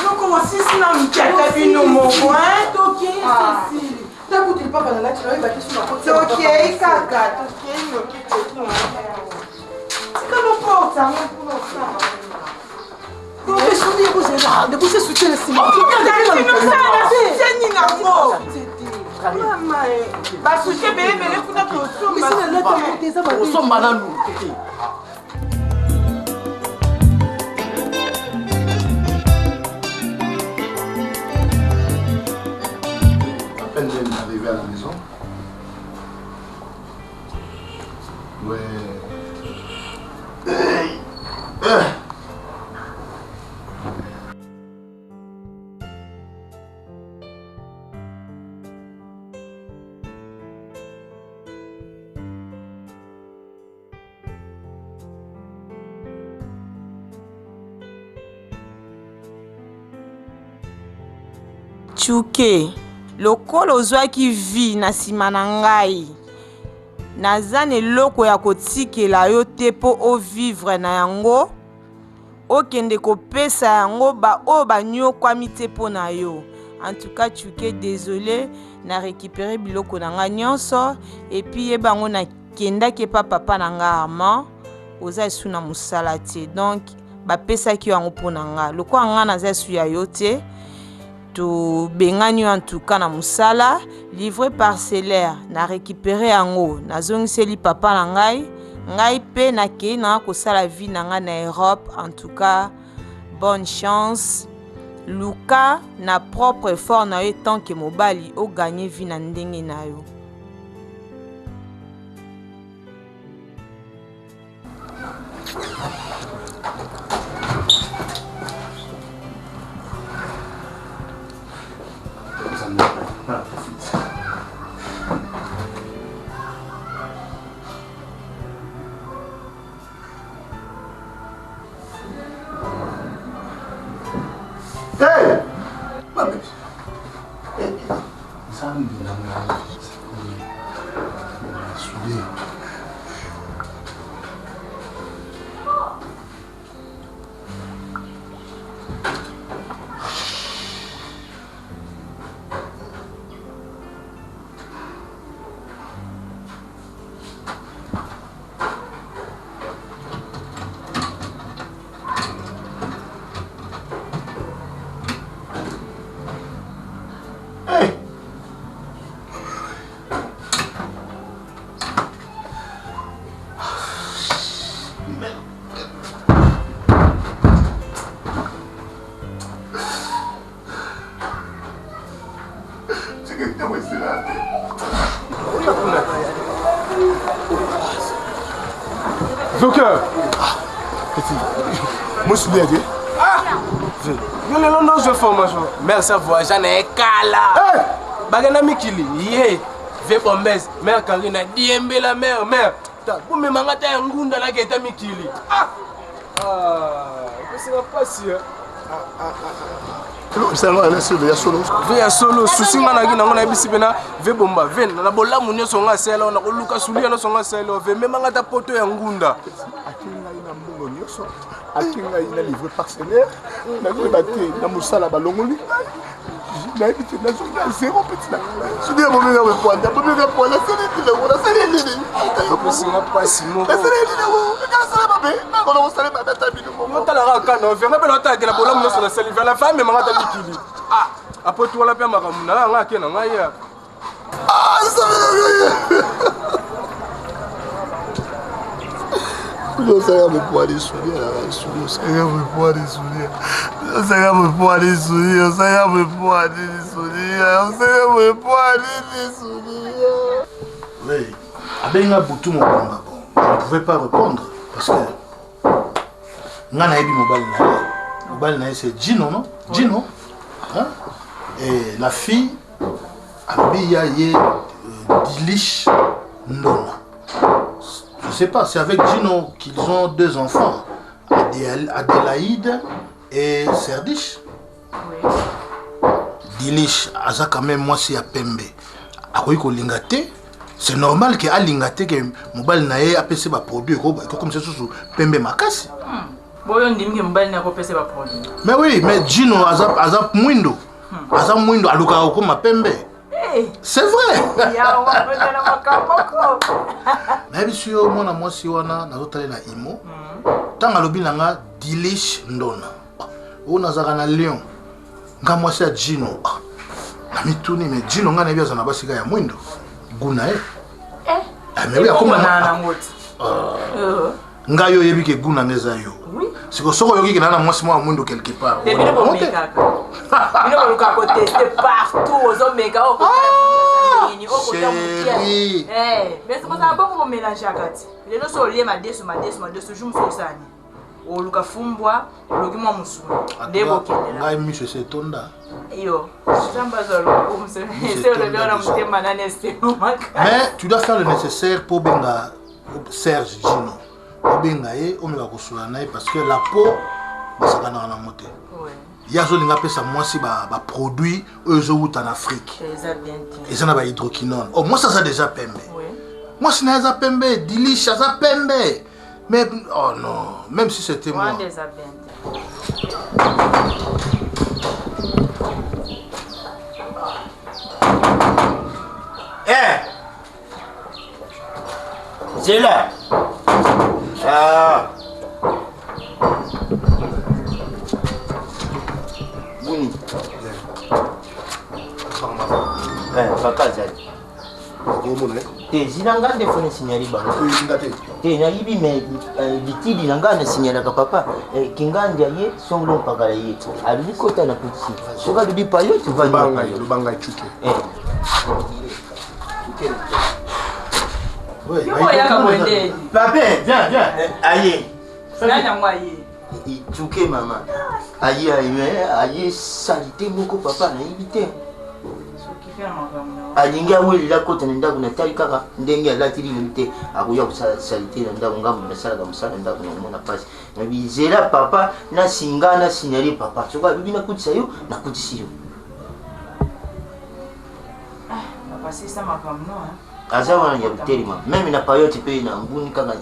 Noko osisi na mkiata bino moko tokei kaka tokei noki tika loporte yango kuna osala basuki ebele ebele kuna tosomba nanu. À peine je viens d'arriver à la maison. Ouais. Hey. Eh. Tshuke, lokola ozwaki vie na nsima na ngai, naza na eloko ya kotikela yo te mpo ovivre na yango, okende kopesa yango baoyo banyokwami te mpo na yo. En tout cas Tshuke, désolé, na récupérer biloko na ngai nyonso, et puis yeba yango nakendaki epa papa na ngai Armand, oza esu na mosala te, donc bapesaki yo yango mpo na ngai, lokola ngai naza esu ya yo te, tobengani yo en tout cas na mosala. Livre parcellaire na récupérer yango, nazongiseli papa na ngai, ngai mpe nakei na kosala vie na ngai na Europe. En tout cas bonne chance, luka na propre effort na yo tant que mobali oganye vie na ndenge na yo. Hey! Nzambe na ngai. Soude. Joker. Petit. Moi, je suis bien, yo lelo nde ozwa formation mare sa voyage na ye kala bakenda mikili ye ve bombes mare karina diembela mare mare bomemanga ta ya ngunda naketa mikili epesaka mpasi ve ya solo susi nga naki nango nayebisi mpena ve bomba ve na bolamu nyonso nga asala o nakoluka sulia nyonso nga asala o ve memanga ata poto ya ngunda mbongo nyonso ati ngai na livre parcellaire nakoyeba te na mosala balongoli nayebi te nazongi na zero peti na soki ya bomenga bepwanda bomenga pwanda sali nini nasali nini opesinga mpasi mokosala mabe nakona kosala mabe ata bino otalaka kaka venga mpe naotalakela bolamu nyonso nasali vela fa amemanga ata mikili apo tuwala mpe makambo na nga ake na ngai ya osaka mopwani sulia sulia osaka mopwani sulia osaka mopwani sulia osaka mopwani sulia osaka mopwani sulia Oui, abenga butu mobimba bon je ne pouvais pas répondre parce que nga nayebi mobali na ye mobali na ye c'est Gino non Gino hein? et la fille alobi ya ye euh, Dilish Ndona je sais pas c'est avec Gino qu'ils ont deux enfants Adél Adélaïde et Serdish oui. Dilish aza quand même mwasi ya pembe akoki kolinga te c'est normal ke alinga te ke mobali na ye apesi baproduit ekokomisa susu pembe makasi hmm. boyo ndimi ke mobali na akopesa baproduit mais oui mais Gino aza, aza mwindo hmm. aza mwindo alukaka kokoma pembe c'est vrai nayebisi yo mwana mwasi wana nazotalela imo ntango hmm. alobi na nga dilish ndona oyo nazalaka na lyon nga mwasi ya jino ah, na mituni me jino nga nayebi aza na basi ka ya mwindo gu na ye eh. ah, mais oui akoma ah. euh. ngai yo oyebi ke gu na nga eza yo siko soki oyoki ke na na mwasi mwa ya mwindo quelque part bino bolukaka koteste partout ozomeka okotaa mais kozala bongo bomelangeaka ti lelo so olie madesu madesu madesu jour mosusu osala nini oluka fumbwa oloki mwa mosuni nde bokendela ngai miso esi etonda yo nzambe azwa lokumu ese olobi wana motema nani esengo makasi mais tu dois faire le nécessaire mpo obenga serge gino obenga ye omeka kosola na ye parce que la peau basakanaka nango te ye azolinga apesa mwasi baproduit oyo ezowuta na afrique eza na bahydroquinone o oh, mwasi aza deja pembe mwasi na ye aza pembe dilishe aza pembe Mais, oh non, même si c'était moi. Eh Zela Ah Buni Eh, papa azali te zina nga nde fo nasignali bango te nayibi me eh, litidi na ngai nasignalaka papa eh, kingandi aye songolo mpakala ye alobi kota na kutisi soki alobi payo tovanlobanga cuke eh. Pape, viens, viens. Aye. Nani yango aye? Cuke mama. Aye aye aye salite moko papa nayebi te. alingi awelela akota na ndako natali kaka ndenge alati lino te akoya kosala salite na ndako ngambo nasalaka mosala na ndako nakomona mpasi nabi zela papa nasinga nasignale papa soki alobi nakutisa yo nakutisi yo ah, aza wana ya kotelema meme na payote mpe na nguni kaka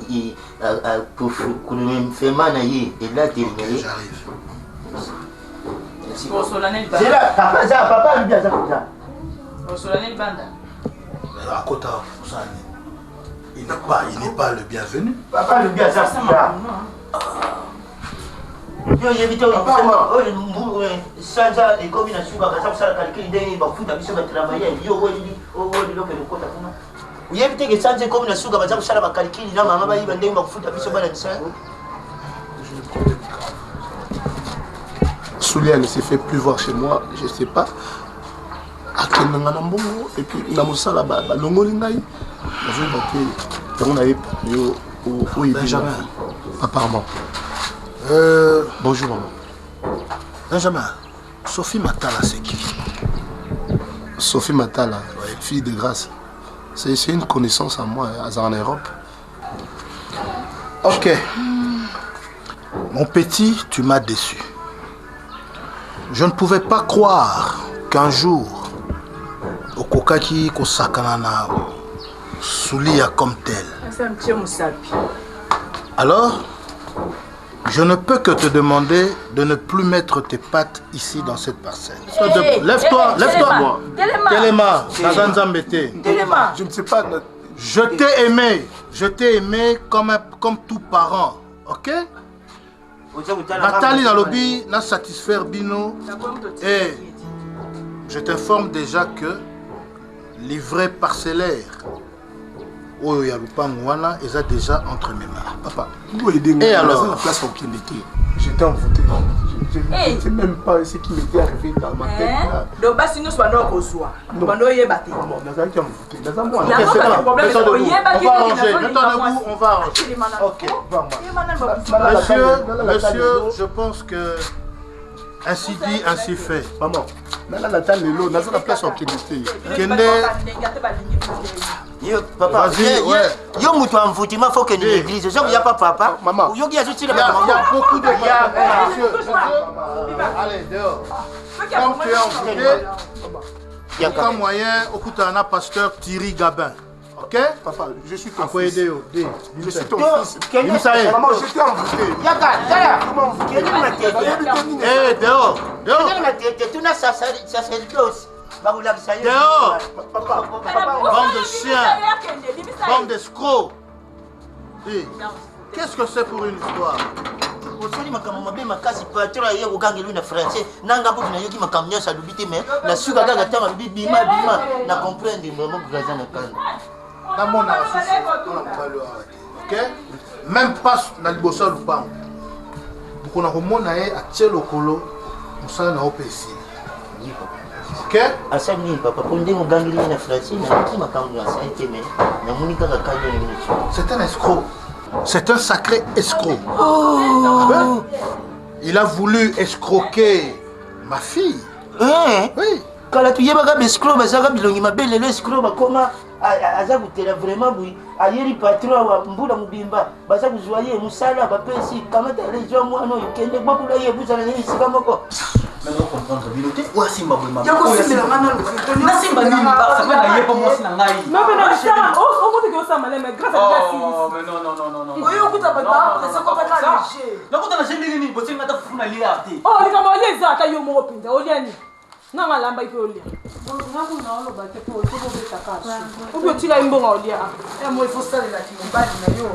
fema na ye elateli na ye Zela, papa aza, papa alobi aza koza. Osola ne libanda. Akota kosala nini? Il n'est pas, il n'est pas le bienvenu. Papa alobi aza koza. Yo oyebi te oyo sanza ekomi na suka baza kosala calcul ndenge nini bafuta biso batravailleur yo oyebi oyo biloko ekokota kuna oyebi te ke sanza ekomi na suka baza kosala bacalcul na mama bayiba ndenge bakofuta biso bana misala Soulia ne s'est fait plus voir chez moi, je sais pas. akendanga na mbongo et puis na mosala balongoli ngai nazoyeba te yango naye yo oyebi apparemment. Euh, Bonjour maman. Benjamin, Sophie Matala, c'est qui Sophie Matala, ouais, fille de grâce. C'est une connaissance à moi, hein, en Europe. Ok. Mon petit, tu m'as déçu. Je ne pouvais pas croire qu'un jour, okokaki kosakana na sulia comme tel. Alors, je ne peux que te demander de ne plus mettre tes pattes ici dans cette parcelle. Hey, lève-toi, hey, lève-toi. Telema. Telema, Je ne sais pas. Je t'ai aimé, je t'ai aimé comme, un, comme tout parent, ok Nathalie nalobi na satisfaire bino et je t'informe déjà que livret parcellaire oyo ya lupango wana eza déjà entre mes mains. Papa, et alors la place okende te. J'étais envoûté. Je ne sais même pas ce qui m'était arrivé dans ma tête. Hein? Donc basi nyonso banda okozwa banda oyeba te. Nazalaki envoûté. Naza mwana. On va arranger. Ok. Monsieur, monsieur, je pense que ainsi dit, ainsi fait. Maman, nalala ata lelo naza na place okende te. Kende. Yo, papa, ouais. yo moto ya mvutima fo okende na église soki oya pa papa oyoki azotila bato beaucoup de monsieur, monsieur, allez dehors comme tu es envoûté aucun moyen okutana na pasteur Thierry Gabin Ok Papa, je suis ton fils. Je suis ton fils. Maman, j'étais envoûté. Yaka, tala. Kende na tete. Eh, dehors. Dehors. Kende na tete, tuna sacerdoce. Bakolakisa yo. Dehors. Papa, papa. Bande de chiens. Bande d'escrocs. Qu'est-ce que c'est pour une histoire osali makambo mabe makasi patron aye kokangeli na français nanga kutu nayoki makambo nyonso alobi te mais na suka kaka ntango alobi bima bima na comprendre vraiment graza na kanda namonaka susu mpona mobali awa te ok même pas na liboso ya lupango mokona komona ye atie lokolo mosala na yo mpe esili ok asali nini papa mpo ndenge ogangeli ye na français nayoki makambo asali te mais namoni kaka kanda nyonso c'est un escroc C'est un sacré escroc. Oh. Ah Il a voulu escroquer ma fille. Eh? Oui. kala toyebaka baescro bazalaka bilongi mabe lelo escro bakoma aza kotela vraiment boye ayeli patron awa mbula mobimba baza kozwa ye mosala bapesi kamata lezwa mwana oyo kende bokula ye buzala na ye esika moko comprendre bino te oyo asimba boye mabe. Oyo asimba nini? Nasimba nini? Parce que na ye mpo mwasi na ngai. Non, mais non, Sarah, okoki osala maleme grâce à Dieu. Oh, mais non, non, non, non, non. Oyo okuta bato bapresse okotaka na jeu. Nakota na jeu ndenge nini? Botie nga ata fufu na lia te. Oh, likambo olia eza ata yo moko mpenza olia nini? Nanga alamba mpe olia. Nga kuna oloba te mpo tokobetaka obi otika ye mbongo olia. Mo il faut salela ki mobali na yo.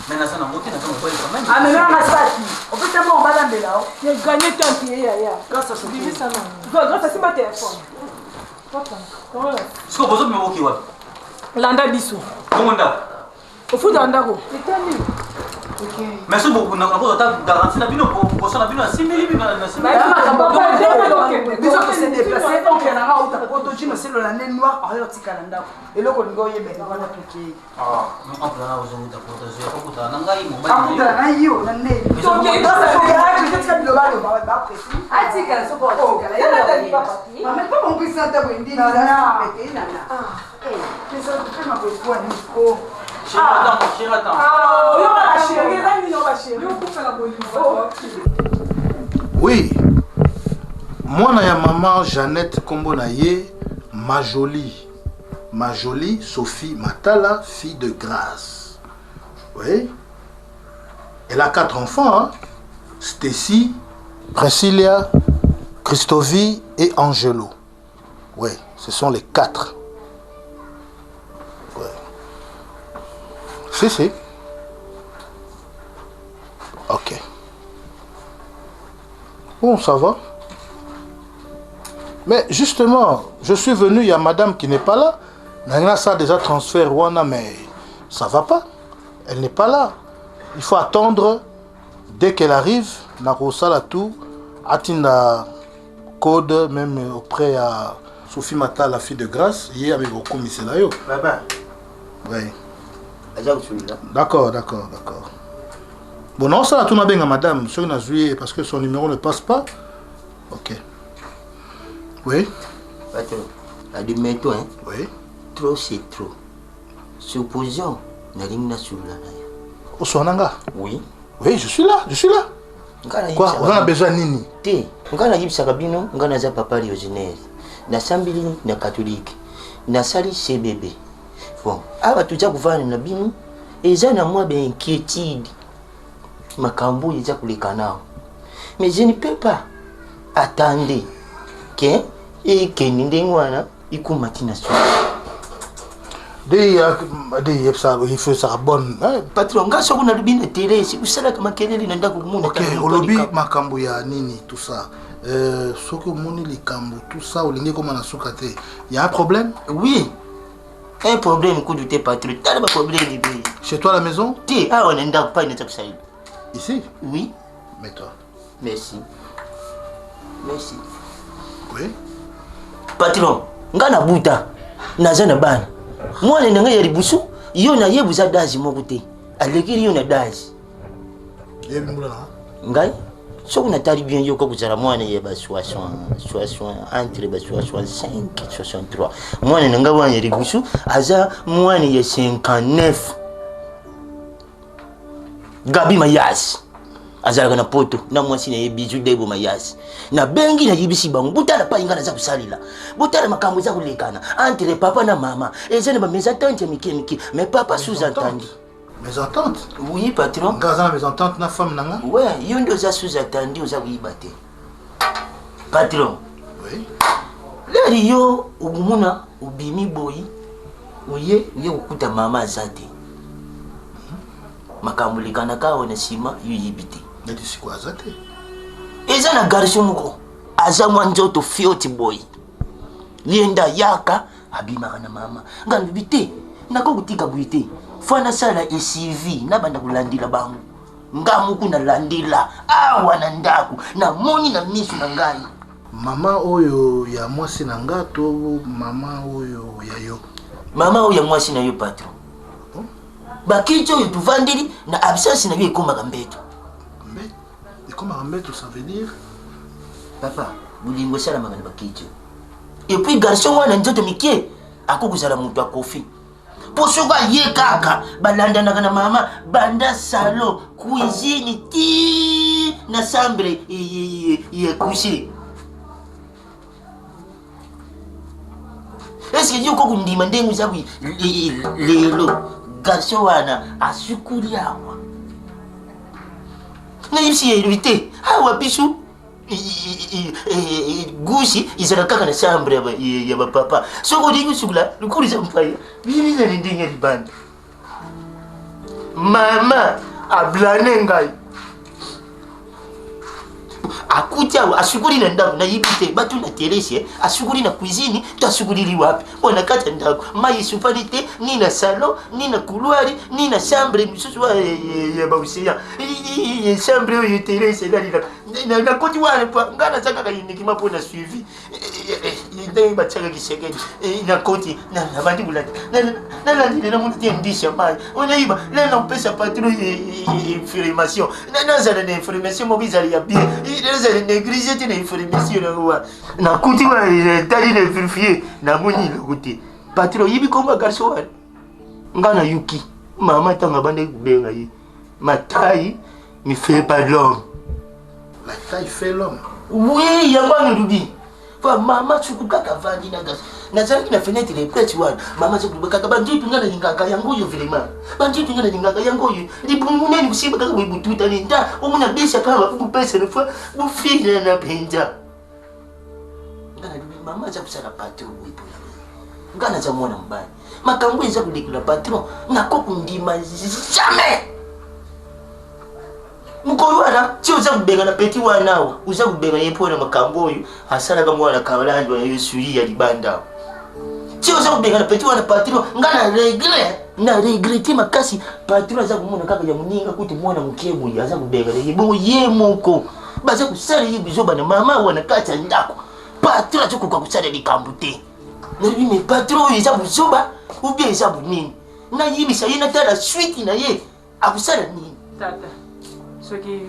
Mais naza nango te, naza mobali quand même. Amemela nga saki. Opesa mbongo balambela o. Ye gagné tant pis yaya. Grâce à Sophie. Bimisa nanu. Grâce asimba téléphone. Sikoyo bozobima boke wapi? Landa biso. Bongo ndako. Ofuta ndako. Mais soki nakozwa ata garantie na bino poso na bino asimbeli bino biso tose déplace oncle nanga auta poto jino selola nde noir ayo otikala ndako eloko olingi oyeba wana tokei akutana na yo na ndetika bilobaloba bapresi atikala soko atikala papa mopesa ntango endini Oui, mwana ya maman Jeannette kombo na ye Majoli. Majoli Sophie Matala, fille de Grâce. Oui. Elle a quatre enfants, hein? Stacy, Priscilla, Christovie et Angelo. Oui, ce sont les quatre. Ouais. Si, si. Ok. Bon, ça va. Mais justement, je suis venu, il y a madame qui n'est pas là. Nana, ça a déjà transfert Rwanda, mais ça va pas. Elle n'est pas là. Il faut attendre dès qu'elle arrive, Nakosala tout, Atinda code même auprès à Sophie Mata, la fille de Grâce, hier avec Okomiselayo. Baba. Oui. Aza kosolola. D'accord, d'accord, d'accord. Bon, naosala to nabenga madame soki nazwi ye parce que son numéro ne passe pas. Ok. Oui. Patron, admettons, hein? Oui. Trop c'est trop. Supposons, nalingi nasolola na yo. Oswana nga? Oui. Oui, je suis là, je suis là. Quoi, oza na besoin nini? Te, ngai nayebisaka bino, ngai naza papa liogenaire. Nasambeli na catholique. Nasali CBB. Bon, awa toza kovanda na bino, eza na mwa ba inquiétude. Makambo oyo eza koleka nao. Mais je ne peux pas attendre que ekende ndenge wana ekoma ti na suka. De yebisa il faut ça bonne. Patron, nga soki nalobi na tele, osalaka makelele na ndako komona. Ok, olobi makambo ya nini tout ça. Euh, soki omoni likambo tout ça olingi ekoma na suka te. Il y a un problème? Oui. Un problème kudu te patron. Tala ba problème ebele. Chez toi à la maison? Te, awa na ndako pai naza kosalela. Ici? Oui. Mets-toi. Merci. Merci. Oui. Patron, nga na buta naza na bana. Mwana na ngai ya liboso, yo na ye boza dazi moko te. Alekeli yo na dazi. Yebi mbula na? Ngai soki natali bien yo kozala mwana ya ba 60 60 entre ba 65 63 mwana na ngai wana ya liboso aza mwana ya 59 Gabi Mayasi azalaka na poto na mwasi na ye Bijou Debo Mayasi. Nabengi nayebisi bango botala pai ngai naza kosalela, botala makambo eza kolekana entre papa na mama, eza na ba mésentente ya mike mike, mais papa sous-entendu. Mésentente? Oui patron. Nga aza na mésentente na femme na nga? Ouais, yo nde oza sous-entendu oza koyiba te. Patron. Oui. Leli yo okomona obimi boyi oye oye kokuta mama aza te. Makambo elekanaka awa na nsima yo oyebi te. Neti sikoyo aza te. Eza na garçon moko aza mwa nzoto fioti boye. Ye nde ayaka abimaka na mama. Nga nalobi te nakoki kotika boye te. Fo nasala esivi nabanda kolandela bango. Nga moko nalandela awa na ndako namoni na miso na ngai. Mama oyo ya mwasi na nga to mama oyo ya yo? Mama oyo ya mwasi na yo patron. Bakiti oyo tovandeli na absence na yo ekomaka mbeto. Ekomaka mbeto ça veut dire? Papa, bolingo esalamaka na bakiti oyo. Et puis garçon wana nzoto mike akoki kozala moto akofi. Mpo soki aye kaka balandanaka na mama banda salon cuisine ti na chambre ya coucher. Est-ce que yo okoki kondima ndenge oza lelo garçon wana asukuli awa nayebisi ye elobi te awa biso gusi ezala kaka na chambre ya bapapa soki olingi osukula lokolo eza mopaya bibizali ndenge ya libanda mama ablane ngai akuti awa asukuli na ndako nayebi te bato na terese asukuli na cuisine to asukulili wapi mpo na kati ya ndako mai esupani te ni na salon ni na couloir ni na chambre mosusu ya baocéan chambre oyo terese elalilaka nakoti wana ngai naza kaka uniquement mpo na suivi ndenge batiaka kisekedi nakoti nabandi kolanda nalandile namoni te mbisi ya mai onayiba lelo nakopesa patron information nazala na information moko ezali ya bien nazala néglige te na information yango wana nakuti wana tali na verifie namoni eloko te patron oyebi komba garçon wana nga nayoki mama ntango abandaki kobenga ye matai mi fait pas l'homme. La taille fait l'homme. Oui, yango wana olobi. Fa mama suku kaka vandi na gasi. Nazalaki na fenêtre ya presse wana. Mama suku kaka banjitu nga nalingaka yango oyo vraiment. Banjitu nga nalingaka yango oyo. Libumu nani kusimba kaka boye bututa ni nda. Omona besa kaka kupesa na fa bufina na penza. Nga nalobi mama aza kosala patron boye mpona nini? Nga naza mwana mobali. Makambo eza kolekela patron nako kondima jamais. Mokolo wana ti oza kobengana peti wana awa oza kobengana ye mpo na makambo oyo asalaka mwana kalando ya sui ya libanda awa. Ti oza kobengana peti wana patron nga na regret na regrete makasi patron aza komona kaka ya moninga kutu mwana moke boye aza kobengana ye bongo ye moko baza kosala ye bizoba na mama awa na kati ya ndako patron azokoka kosala likambo te. Nalobi me patron oyo eza buzoba ou bien eza bonini? Nayebisa ye natala suite na ye akosala nini? Tata. Soki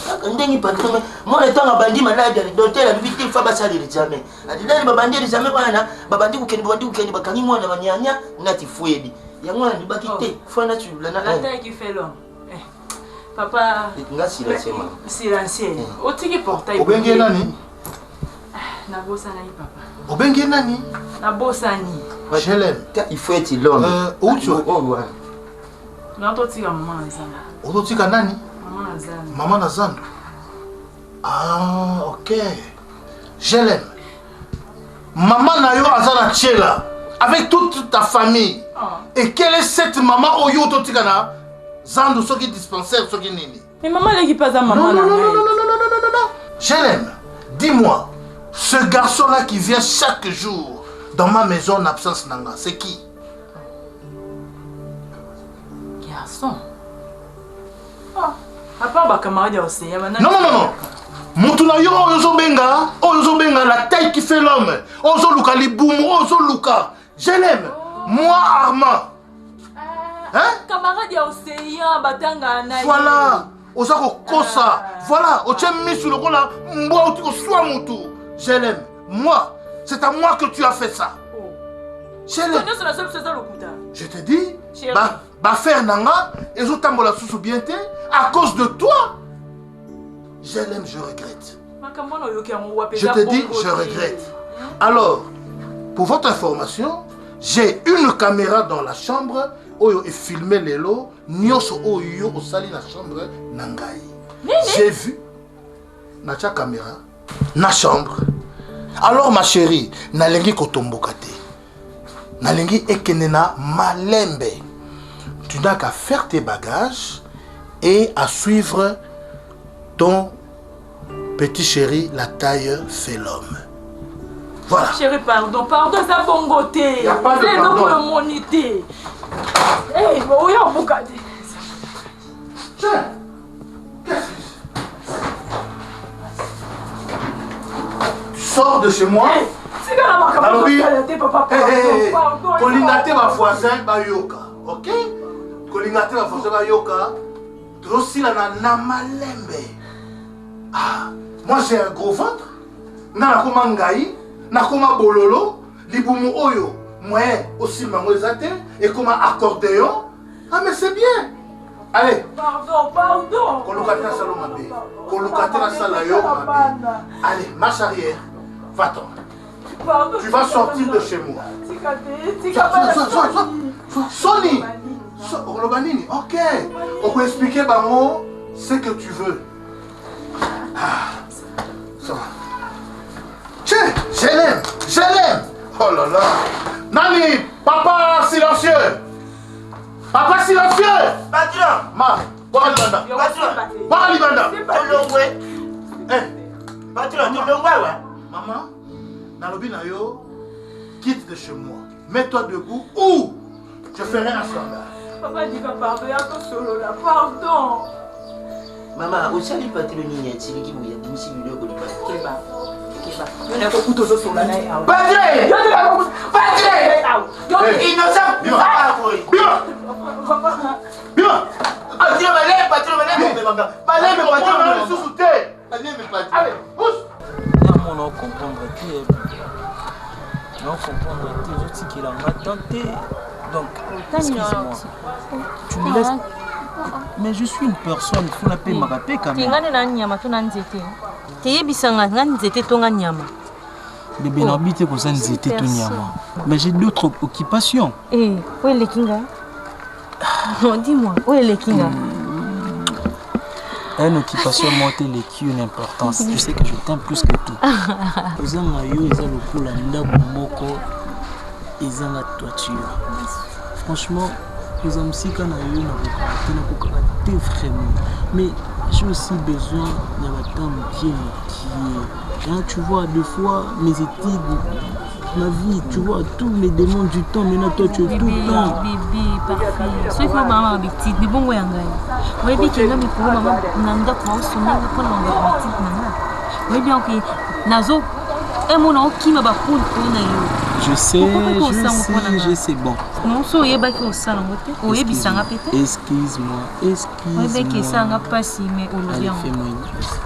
Kaka ndenge patron mwana ntango abandi maladi docteur alobi te fa basala examen adidali babandi examen wana babandi kokende babandi kokende bakangi mwana banyanya nati fwedi yango wana alobaki te fa natulana La taille qui fait l'homme. Eh, Papa. Nga silencieux mama. Silencieux. Otiki portail. Obengi ye nani? Nabosanaki papa. Obengi ye nani? Nabosani. Je l'aime. Il faut être l'homme. Outi Natotika mama na zando. Ozotika nani? Mama na zando. Mama na zando. Ah, ok. Je l'aime. Maman na yo aza na Tshela avec toute ta famille. Et quelle est cette maman oyo ototika na zando soki dispensaire soki nini? Mais maman aleki mpe aza mama Non, na non, non, ngai. non, non, non, non, non, non, non. Je l'aime. Dis-moi, ce garçon-là qui vient chaque jour dans ma maison en absence nanga, c'est qui? Garçon. Ah, à part ba camarade ya Océan, banani. Non, non, non, non. Mutu na yo oyo ozobenga, oyo ozobenga la taille qui fait l'homme, oyo ozoluka libumu, oyo ozoluka. Je l'aime. Moi, Armand. Hein? Camarade ya Océan, batanga na ye. Voilà. Oza kokosa. Voilà, otie misu lokola mbwa outi koswa mutu. Je l'aime. Moi, c'est à moi que tu as fait ça. Je l'aime. Nyonso nazo biso eza lokuta. Je te dis, Chérie. ba, ba faire nanga, ezotambola susu bien te, à cause de toi. Je l'aime, je regrette. Makambo wana oyoki yango wapi? Je Eza te dis, bongo je te. regrette. Alors, pour votre information, j'ai une caméra dans la chambre oyo e filmé lelo nyonso oyo osali na chambre na ngai. J'ai vu natia caméra na chambre. Alors ma chérie, nalingi kotomboka te. Nalingi ekende na malembe. Tu n'as qu'à faire tes bagages et à suivre ton petit chéri, la taille fait l'homme. Voilà. Chérie, pardon, pardon, eza bongo te. Y a pas de Eza eloko pardon. omoni te. Eh, oya obuka te. Tu sors de chez moi. Tika na makambo Nalobi, ozosala te, papa, eh, eh, eh, pardon, pardon. kolinga te bavoisin bayoka ok kolinga te bavoisin bayoka tozosilana na malembe ah, moi j'ai un gros ventre nga nakoma ngai nakoma bololo libumu oyo moyen osimba yango eza te ekoma accordéon ah mais c'est bien allez Pardon, pardon. koluka te nasala yo mabe koluka te nasala yo mabe allez marche arrière va-t'en Pardon. tu vas sortir de chez moi Tika te, tika bana Sony okoloba nini ok okoexplike bango ce que tu veux ah, ça va Tiens, je l'aime, je l'aime. Oh là là. Nani, papa silencieux. Papa silencieux. Patron. Ma, bwaka libanda. Patron. Bwaka libanda. Tolongwe. Eh. Patron, tolongwe wa. Maman, nalobi na yo, quitte de chez moi. Mets-toi debout ou je ferai un scandale. Papa dika pardon, ya tosolola, pardon. Mama, osali patron nini atiliki boye abimisi biloko libanda. Keba, keba. Yo na kokuta ozosolola na ye awa. Padre! Yo te nakokuta. Padre! Awa. Yo te- Innocent! Bima! Bima! Papa. Bima! Patron, malembe, patron, malembe, malembe, malembe, patron. lisusu te. Malembe, patron. Allez, pousse. Namona ocomprendre te naocomprendre te ozotikela nga temps te donc excuse-moi tu me laisses mais je suis une personne fo napemaka mpe quand te même nga nde na nyama to na nzete teyebisanga nga nzete to nga nyama bebe nabi te koza nzete to nyama mais j'ai d'autres occupations Eh, oyo eleki nga non dis-moi oyo eleki nga une occupation moko te eleki une importance tu sais que je t'aime plus que tout ozanga yo eza lokola ndako moko ezanga toiture franchement oza mosika na yo nakokaka te nakokaka te vraiment mais j'ai aussi besoin ya batemps bien mokie Hein, tu vois des fois mes études ma vie tu vois tout me demande du temps maintenant toi tu es tout le temps bébé parfait soki mama babetide bibongo ya ngai oyebi ke nga mikolo mama na ndako baosonanga mpona mama babetide na nga oyebi yango ke nazo emona okima bapoule mpo na yo Je sais, je sais, je sais. Bon. Non, so oyebaki osala yango te, oyebisanga mpe te. Excuse-moi, excuse-moi. Oyebaki esalanga mpasi mais olobi yango. Allez, fais-moi une bise.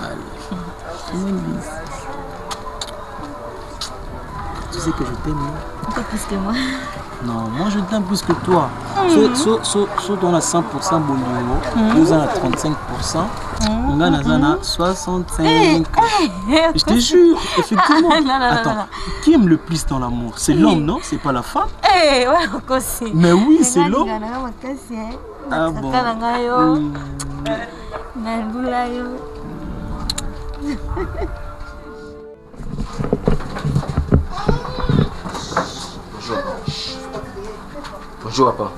Allez, fais-moi une bise. Tu sais que je t'aime, non? Un peu plus que moi. Non, moi je t'aime plus que toi. So, so, so, so, on a 100% bolingo, nous on a 35%, on a 65. Je te jure, effectivement. Non, non, non, Attends, non, non. qui aime le plus dans l'amour C'est l'homme, non C'est pas la femme Eh, ouais, okosi. Mais oui, c'est l'homme. Nga nalingaka makasi, eh. Ah bon. Kaka na ngai yo. Mm. Nalula yo. Bonjour. Bonjour, papa.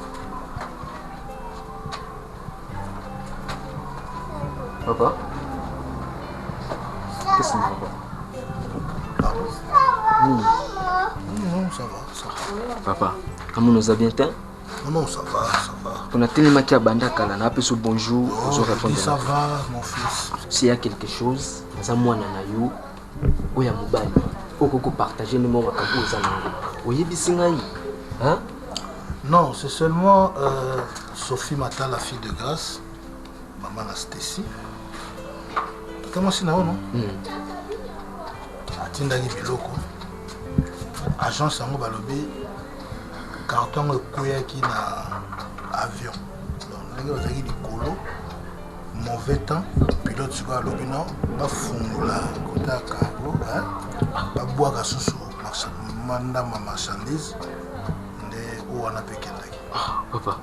Papa Qu'est-ce qui ne va pas Nini Non, ça va, ça va. Papa, comment nous a bien teint Non, non, ça va, ça va. On a tellement qui a banda kala na apeso bonjour, Oh, ozo je répondre. dis ça va, mon fils. S'il y a quelque chose, naza mwana na yo oyo ya mobali okoki kopartage nde mwa makambo oyo oza nango oyebisi ngai hein? Non, c'est seulement Sophie Mata, la fille de Grâce, maman na Stacy. Tata mwasi na yo, non atindaki biloko agence yango balobi carton yango ekweyaki na avion donc ndenge bazalaki likolo mauvais temps pilote sikoyo alobi non bafungola kota ya cargo hein, babwaka susu ndambo ya marchandise nde oyo wana mpe ekendaki papa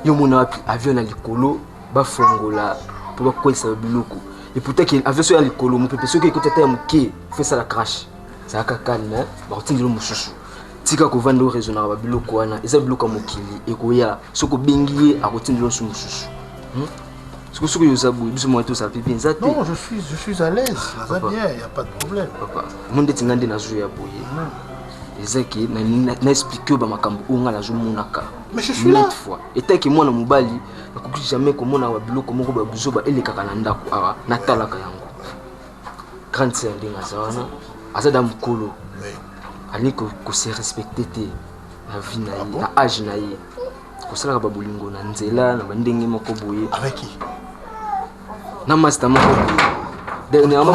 yo mona wapi avion na likolo bafongola mpo bakweyisa biloko epourtant ke avion so ya likolo mopepe soki ekoti ata ya moke fo esala crash zalaka calme bakotindelo mosusu tika kovanda oraisonnaka babiloko wana eza biloko ya mokili ekoya soki obengi ye akotindelo nsu mosusu Soki soki oza boye biso mwa tozala mpe bien eza te. Non, je suis à l'aise, naza bien, y a pas de problème. Papa, mo ndeti nga nde nazoya boye eza ke na explike oyo bamakambo oyo nga nazomonaka. Mais je suis là. Maintes fois etake mwana mobali nakoki jamais komona babiloko moko babuzoba elekaka na ndako awa natalaka yango. Grande sœur ndenge aza wana aza da mokolo alingi kose respecte te na vie na ye na age na ye kosalaka babolingo na nzela na bandenge moko boye. Avec qui? Na master moko boye dernièrement.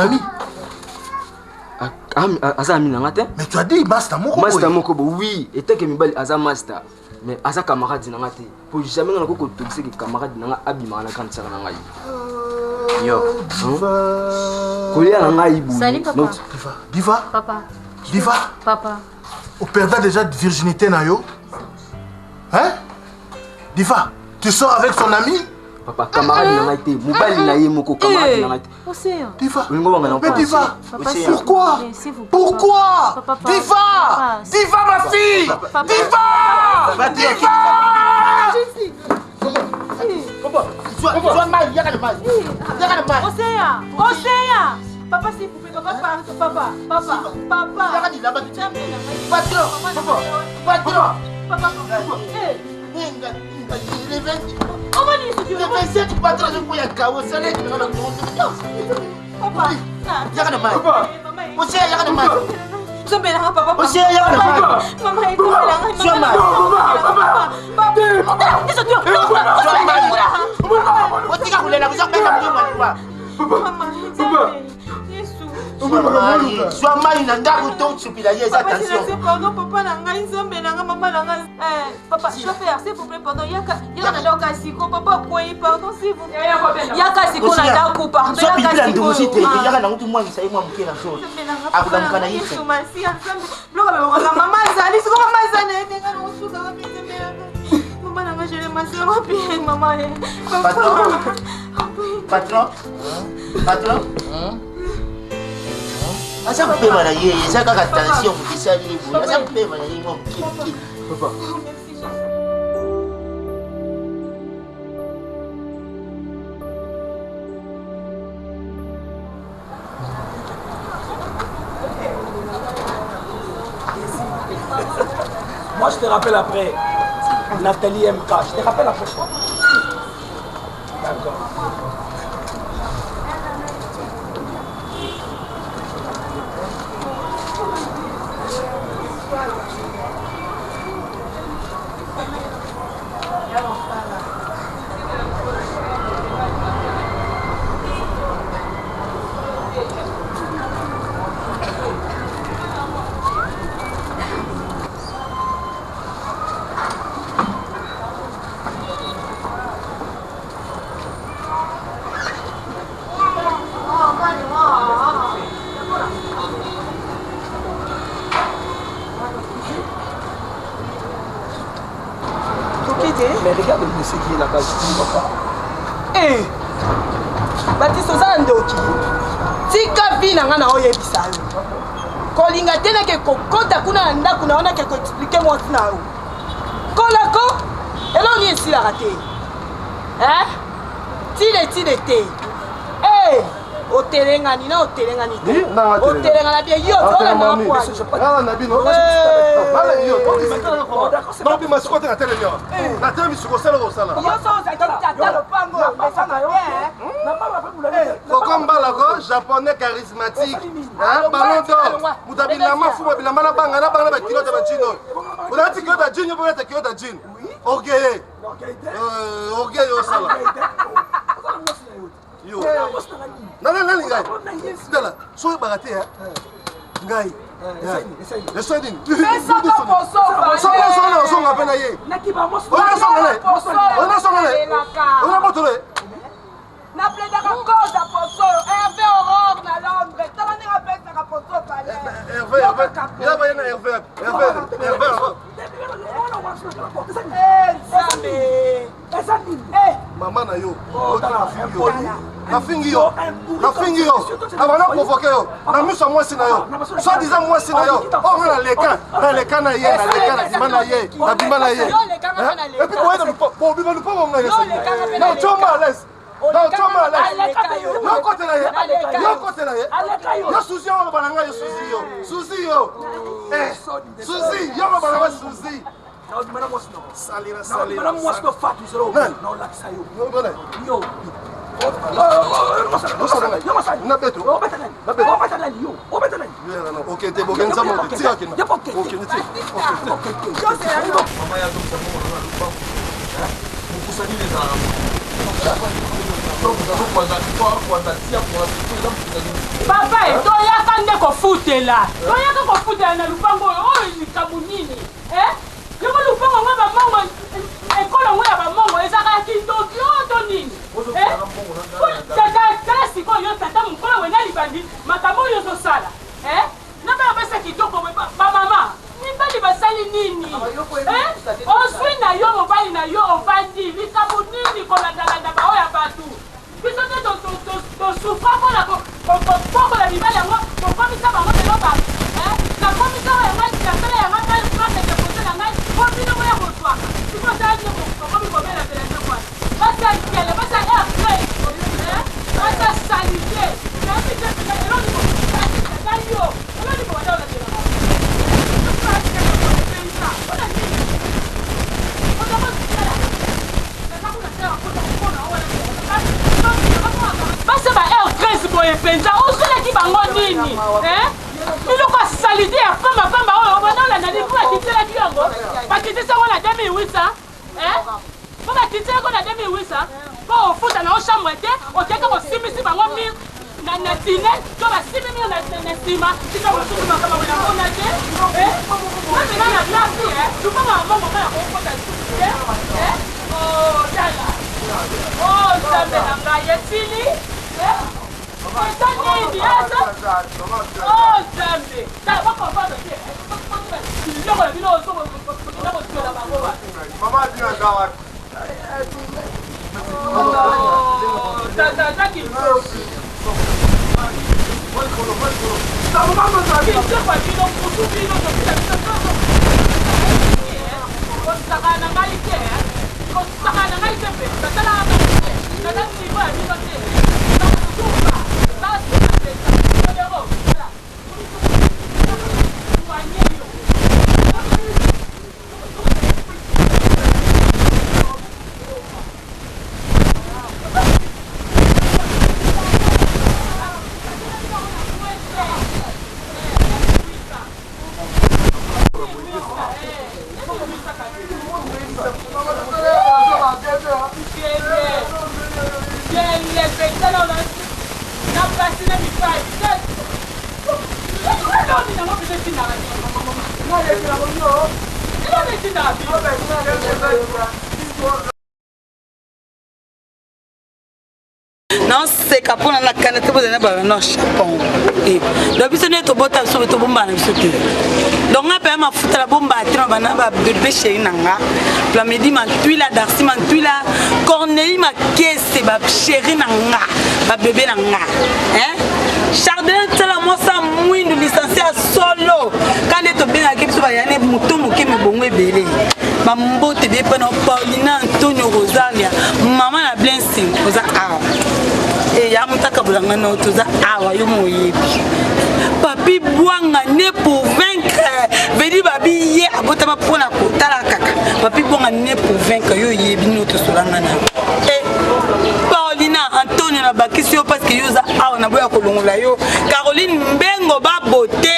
Aza ami na nga te. Mais tu as dit master moko boye. Master moko boye, oui, etake mibali aza master mais aza camarade na nga te po jamais nga nakoki kotokisa ke camarade na nga abimaka na grande sœur na ngai yo kolia na ngai boye. Salut, papa. Diva. Papa. Diva. Papa. Operda déjà virginité na yo, hein? Diva, tu sors avec son ami? Papa, camarade na ngai te, mobali na ye moko camarade na ngai te. Océan. Diva. Olingo banga na Mais Diva, Papa, pourquoi? s'il vous plaît, s'il vous plaît, Pourquoi? Papa, papa, Diva. papa, Diva, ma fille. Papa. Diva. Diva. Océan. Océan. Papa, s'il vous plaît, papa, pardon, papa, papa, papa. Patron, patron. Papa, eh. Le 27 patron azokwea kao Papa. Yaka na mai. Osea yaka na mai. Nzambelanga papa. Osea yaka na mai. Mama, nzambelanga. Zwa mai. Zwa mai. Otika kolela oza kobeta molimo aliwa. Zwa mai na ndako to osupila ye eza Papa, tension. c'est pardon, papa na ngai, nzambe na ngai, mama na ngai. Eh, papa, chauffeur, s'il vous plaît, pardon, yaka, yaka na ndako ya siko, papa akwei, pardon, s'il vous plaît. Yaka siko na ndako, pardon, Zwa yaka pilipili ya ndungu si te sikoyo. yaka nango tumwangisa ye mwa moke na zolo akolamuka na ye te. Yesu Masiya, nzambe, biloko bamemaka mama azali, siko mama azali, ete ngai na kosuka, wapi nzambe na ngai. Mama na ngai, je le wapi, mama, eh. Papa. Patron, patron, aza kopema na ye eza kaka tension moto esali ye boye aza kopema na ye mwa moke moke. Moi, je te rappelle après. Nathalie MK, je te rappelle après. D'accord. te. Mais regarde le monsieur qui est là-bas, je ne vois pas. Eh! Batiste oza na ndoki. Tika vie na nga na oyebisa yo. Kolinga te nake kokota kuna na ndako na yo nake koexplike mwasi na yo. Kolako eloko nini esilaka te. Hein? Tile tile te. Eh! Otelengani na otelengani te. Otelengana bien yo tolanda na na bino. Nabima sikoyo te natelemi awa. Natelemi sikoyo osala kosala. Yo so ozalaki tata lopango mesa na yo Koko Mbalako, japonais charismatique, hein, ballon d'or, moto ya bilamba fuma bilamba na banga na banga na ba culotte ya ba jean oyo. Olati culotte ya jean yo mpe olata culotte ya jean. Orgueilleux. Orgueil osala. Yo. Nani nani ngai? Tala, soki oyebaka te ngai. Esali nini? Pesaka poso Soki osala ozonga mpe na ye. Onasonga na ye. Onasonga na ye. Onabotola ye. Napledaka cause ya poso oyo Hervé Aurore na Londres. Tala ndenge apesaka poso palais. Hervé, Hervé. Yaba ye na Hervé. Hervé, Hervé. Eh, Nzambe. Mama na yo. Nafingi yo. Nafingi yo. Abana provoquer yo. Na miso ya mwasi na yo. Soit disant mwasi na yo. Oh nga naleka. Naleka na ye, naleka na bima na ye. Na bima na ye. Et puis boye na lupo, bo bima lupo ngai. Na choma à l'aise. Na choma à l'aise. Yo kotela ye. Yo kotela ye. Yo suzi yo oloba na ngai yo suzi yo. Suzi yo. Eh, suzi yo oloba na ngai suzi. Salira salira. Mwasi no fatu zero. Na olakisa yo. Yo. Okende bokende nzambe tika kende. Okende tika. Mama ya tokisa mbongo na lupango. Mokusa nini ezalaka Papa e toyaka nde kofutela toyaka kofutela na lupango oyo oyo likambo nini eh? Yango lupango yango ya bamongo ekolo yango ya bamongo ezalaka ya kindoki oyo to nini eh? Tala sikoyo yo tata mokolo wena libandi makambo oyo ozosala eh? Na bana basi ya kitoko boye bamama mibali basali nini eh? Ozwi na yo mobali na yo ovandi likambo nini kolandalanda baoyo ya bato biso nde tosufra mpona kobokola mibali yango kokomisa bango lelo ba nakomisa oyo yango nasala yango ngai place depose na ngai mpo bino boya kozwaka sikoyo tala bino bokomi kobelabela ndeko wana basi ya nkele basi ya air grey basi ya salite nayebi te mpenza eloni na yo eloni kobanda olandela mpenza mpona nini Basi ba heure 13 boye mpenza ozwelaki bango nini biloko ya salite ya pamba pamba oyo obanda olanda nini mpo bakitelaki yango bakitisi yango na 2008 mpo bakitisi yango na 2008 mpo ofuta na yo chambre te okeka kosimbisi bango mire na tine to basimi mire na nsima tika mosusu makambo na mona te mapena na place lupanga ya mbongo kaka kokota lisusu te tala o nzambe na ngai esili eza nini o nzambe tala bakomprendre te biloko na bino ozokenda kozwela bango wana Kosakana na ngai te, kosakana na ngai te mpenza, talaka ngai te, naza niveau ya bino te, basuka, basuka mpenza, modero, tala, soigne yo. Naoseka mpona nakana te bozali na bana chapon eh. Donc biso nde tobota biso tobombana na biso te. Donc nga mpe mafuta nabombaka te na bana babebe sheri na nga. Plamedi Mantwila, Darcy Mantwila, Cornelie Makese, ba chérie na nga, ba bébé na nga. Hein? Chardonnay Tsala mwasa mwindu licencié ya solo. Quand tobengaki biso bayane moto moke mibongo ebele. Bambote ebele mpo na Paulina Antonio Rosalia, mama na Blessing oza awa. E ya mutaka bolanga na toza awa yo moyebi. Papi Bwanga ne pour vaincre. Vedi babi ye abotama mpo na kotala kaka. Papi Bwanga ne pour vaincre yo yebi no tosolanga na. E Paulina Antonio na bakisi yo parce que yo oza awa na boya kolongola yo. Caroline Mbengo ba beauté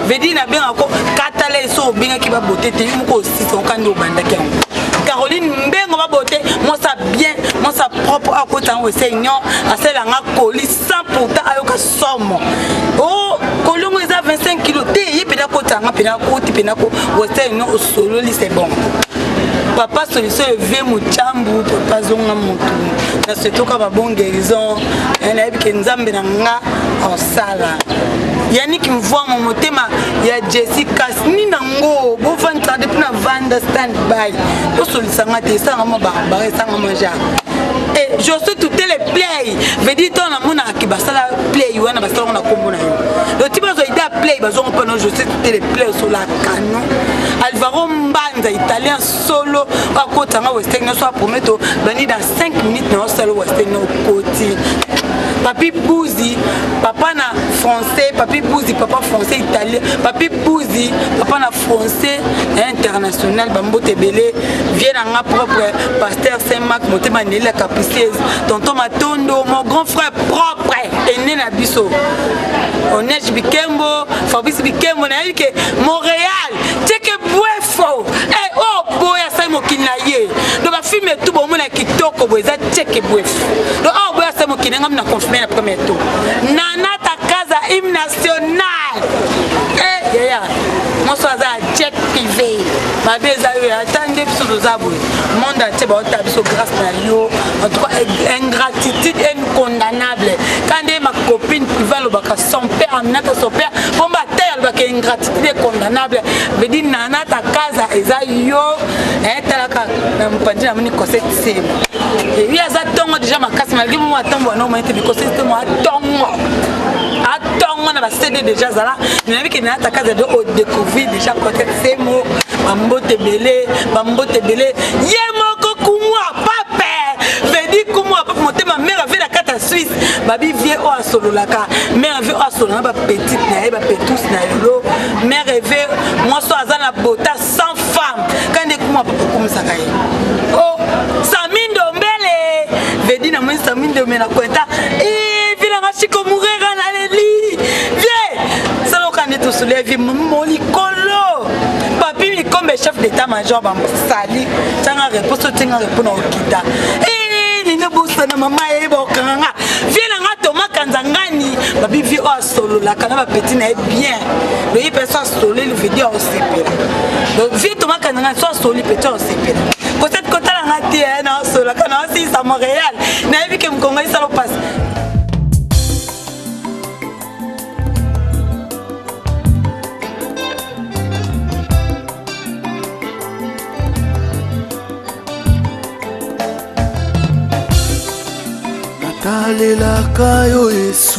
vedi na benga ko katala eso obengaki ba beauté te yo moko osisa okandi obandaki yango. Caroline Mbengo ba beauté moi ça bien moi ça propre akota yango ese union asala nga colis sans pourtant ayoka somo oh kolongo eza 25 kilo te ye mpena akota yanga mpena akoti mpena ko western union osololi c'est bon papa solution eve mocambu papa zonga motu na setoka ba bon guérison eh, nayebi ke nzambe na nga osala yannick mvuamo motema ya jessi kas nini nango bovandisa depuis na vanda stand by bosolisa nga te esanga mwa barbare esanga mwa genre e josue tutele play veut dire ntango namonaka ke basala play wana basalango na nkombo na yo donc ti bazwa ide ya play bazwango mpo na josue tutele play osola kano alvaro mbanza italien solo akota nga western nyonso aprometo bandi dans 5 minutes na osala western okoti papi buzi papa na français papi buzi papa français italien papi buzi papa na français international bambote ebele vie na nga propre pasteur saint marc motema neli la capricieuse tonton matondo mon grand frère propre ene na biso onej bikembo fabrice bikembo nayebi ke montréal tieke bwefo eh, oyo oh, boye asali mokili na ye do bafilme etu bomona kitoko boye eza tieke bwefo do oyo oh, boye asali mokili na ngai na confirme na premier tour nana takaza hymne national eh, yaya mwasi aza ya jet privé mabe eza yo ata nde biso toza boye monde entier baota biso grâce na yo en tout cas ingratitude incondamnable ka nde ma copine privé alobaka son père aminata son père mpo bata alobaka ingratitude condamnable veut dire nana takaza eza yo eh, talaka na mopanzi namoni cosette sema ye aza ntongo deja makasi malgre momo atambola na omoni te bikosete mo atongo atongo na bacd deja azala nayebi ke nana takaza de odécouvrir deja cosette semo bambote ebele bambote ebele ye moko kumwa pape vedi kumwa pape motema mare ave na kati ya swisse babi vie oyo asololaka mare ave oyo asololaka bapetite na ye bapetus na yolo mare eve mwasi oyo aza na bota sans femme kandi ekuma papa okumisaka ye o oh, sami ndombele vedi namoni sami ndombele na kwenta vilanga chiko murera na leli vie saloka nde tosolevi molikolo papi mikombe chef d'état major basali tianga reponse otinga repo na okita nini bosana mama yeba okanga nga vie na nga toma kanza ngani babi vie oyo asololaka na bapeti na ye bien loyi mpe so asololi vidi aosepela donc vie toma kanza ngani so asoli peti aosepela koseti kotala nga te eh, na asolaka na asilisa montréal nayebi ke mokongo esalo mpasi. Natalelaka yo Yesu.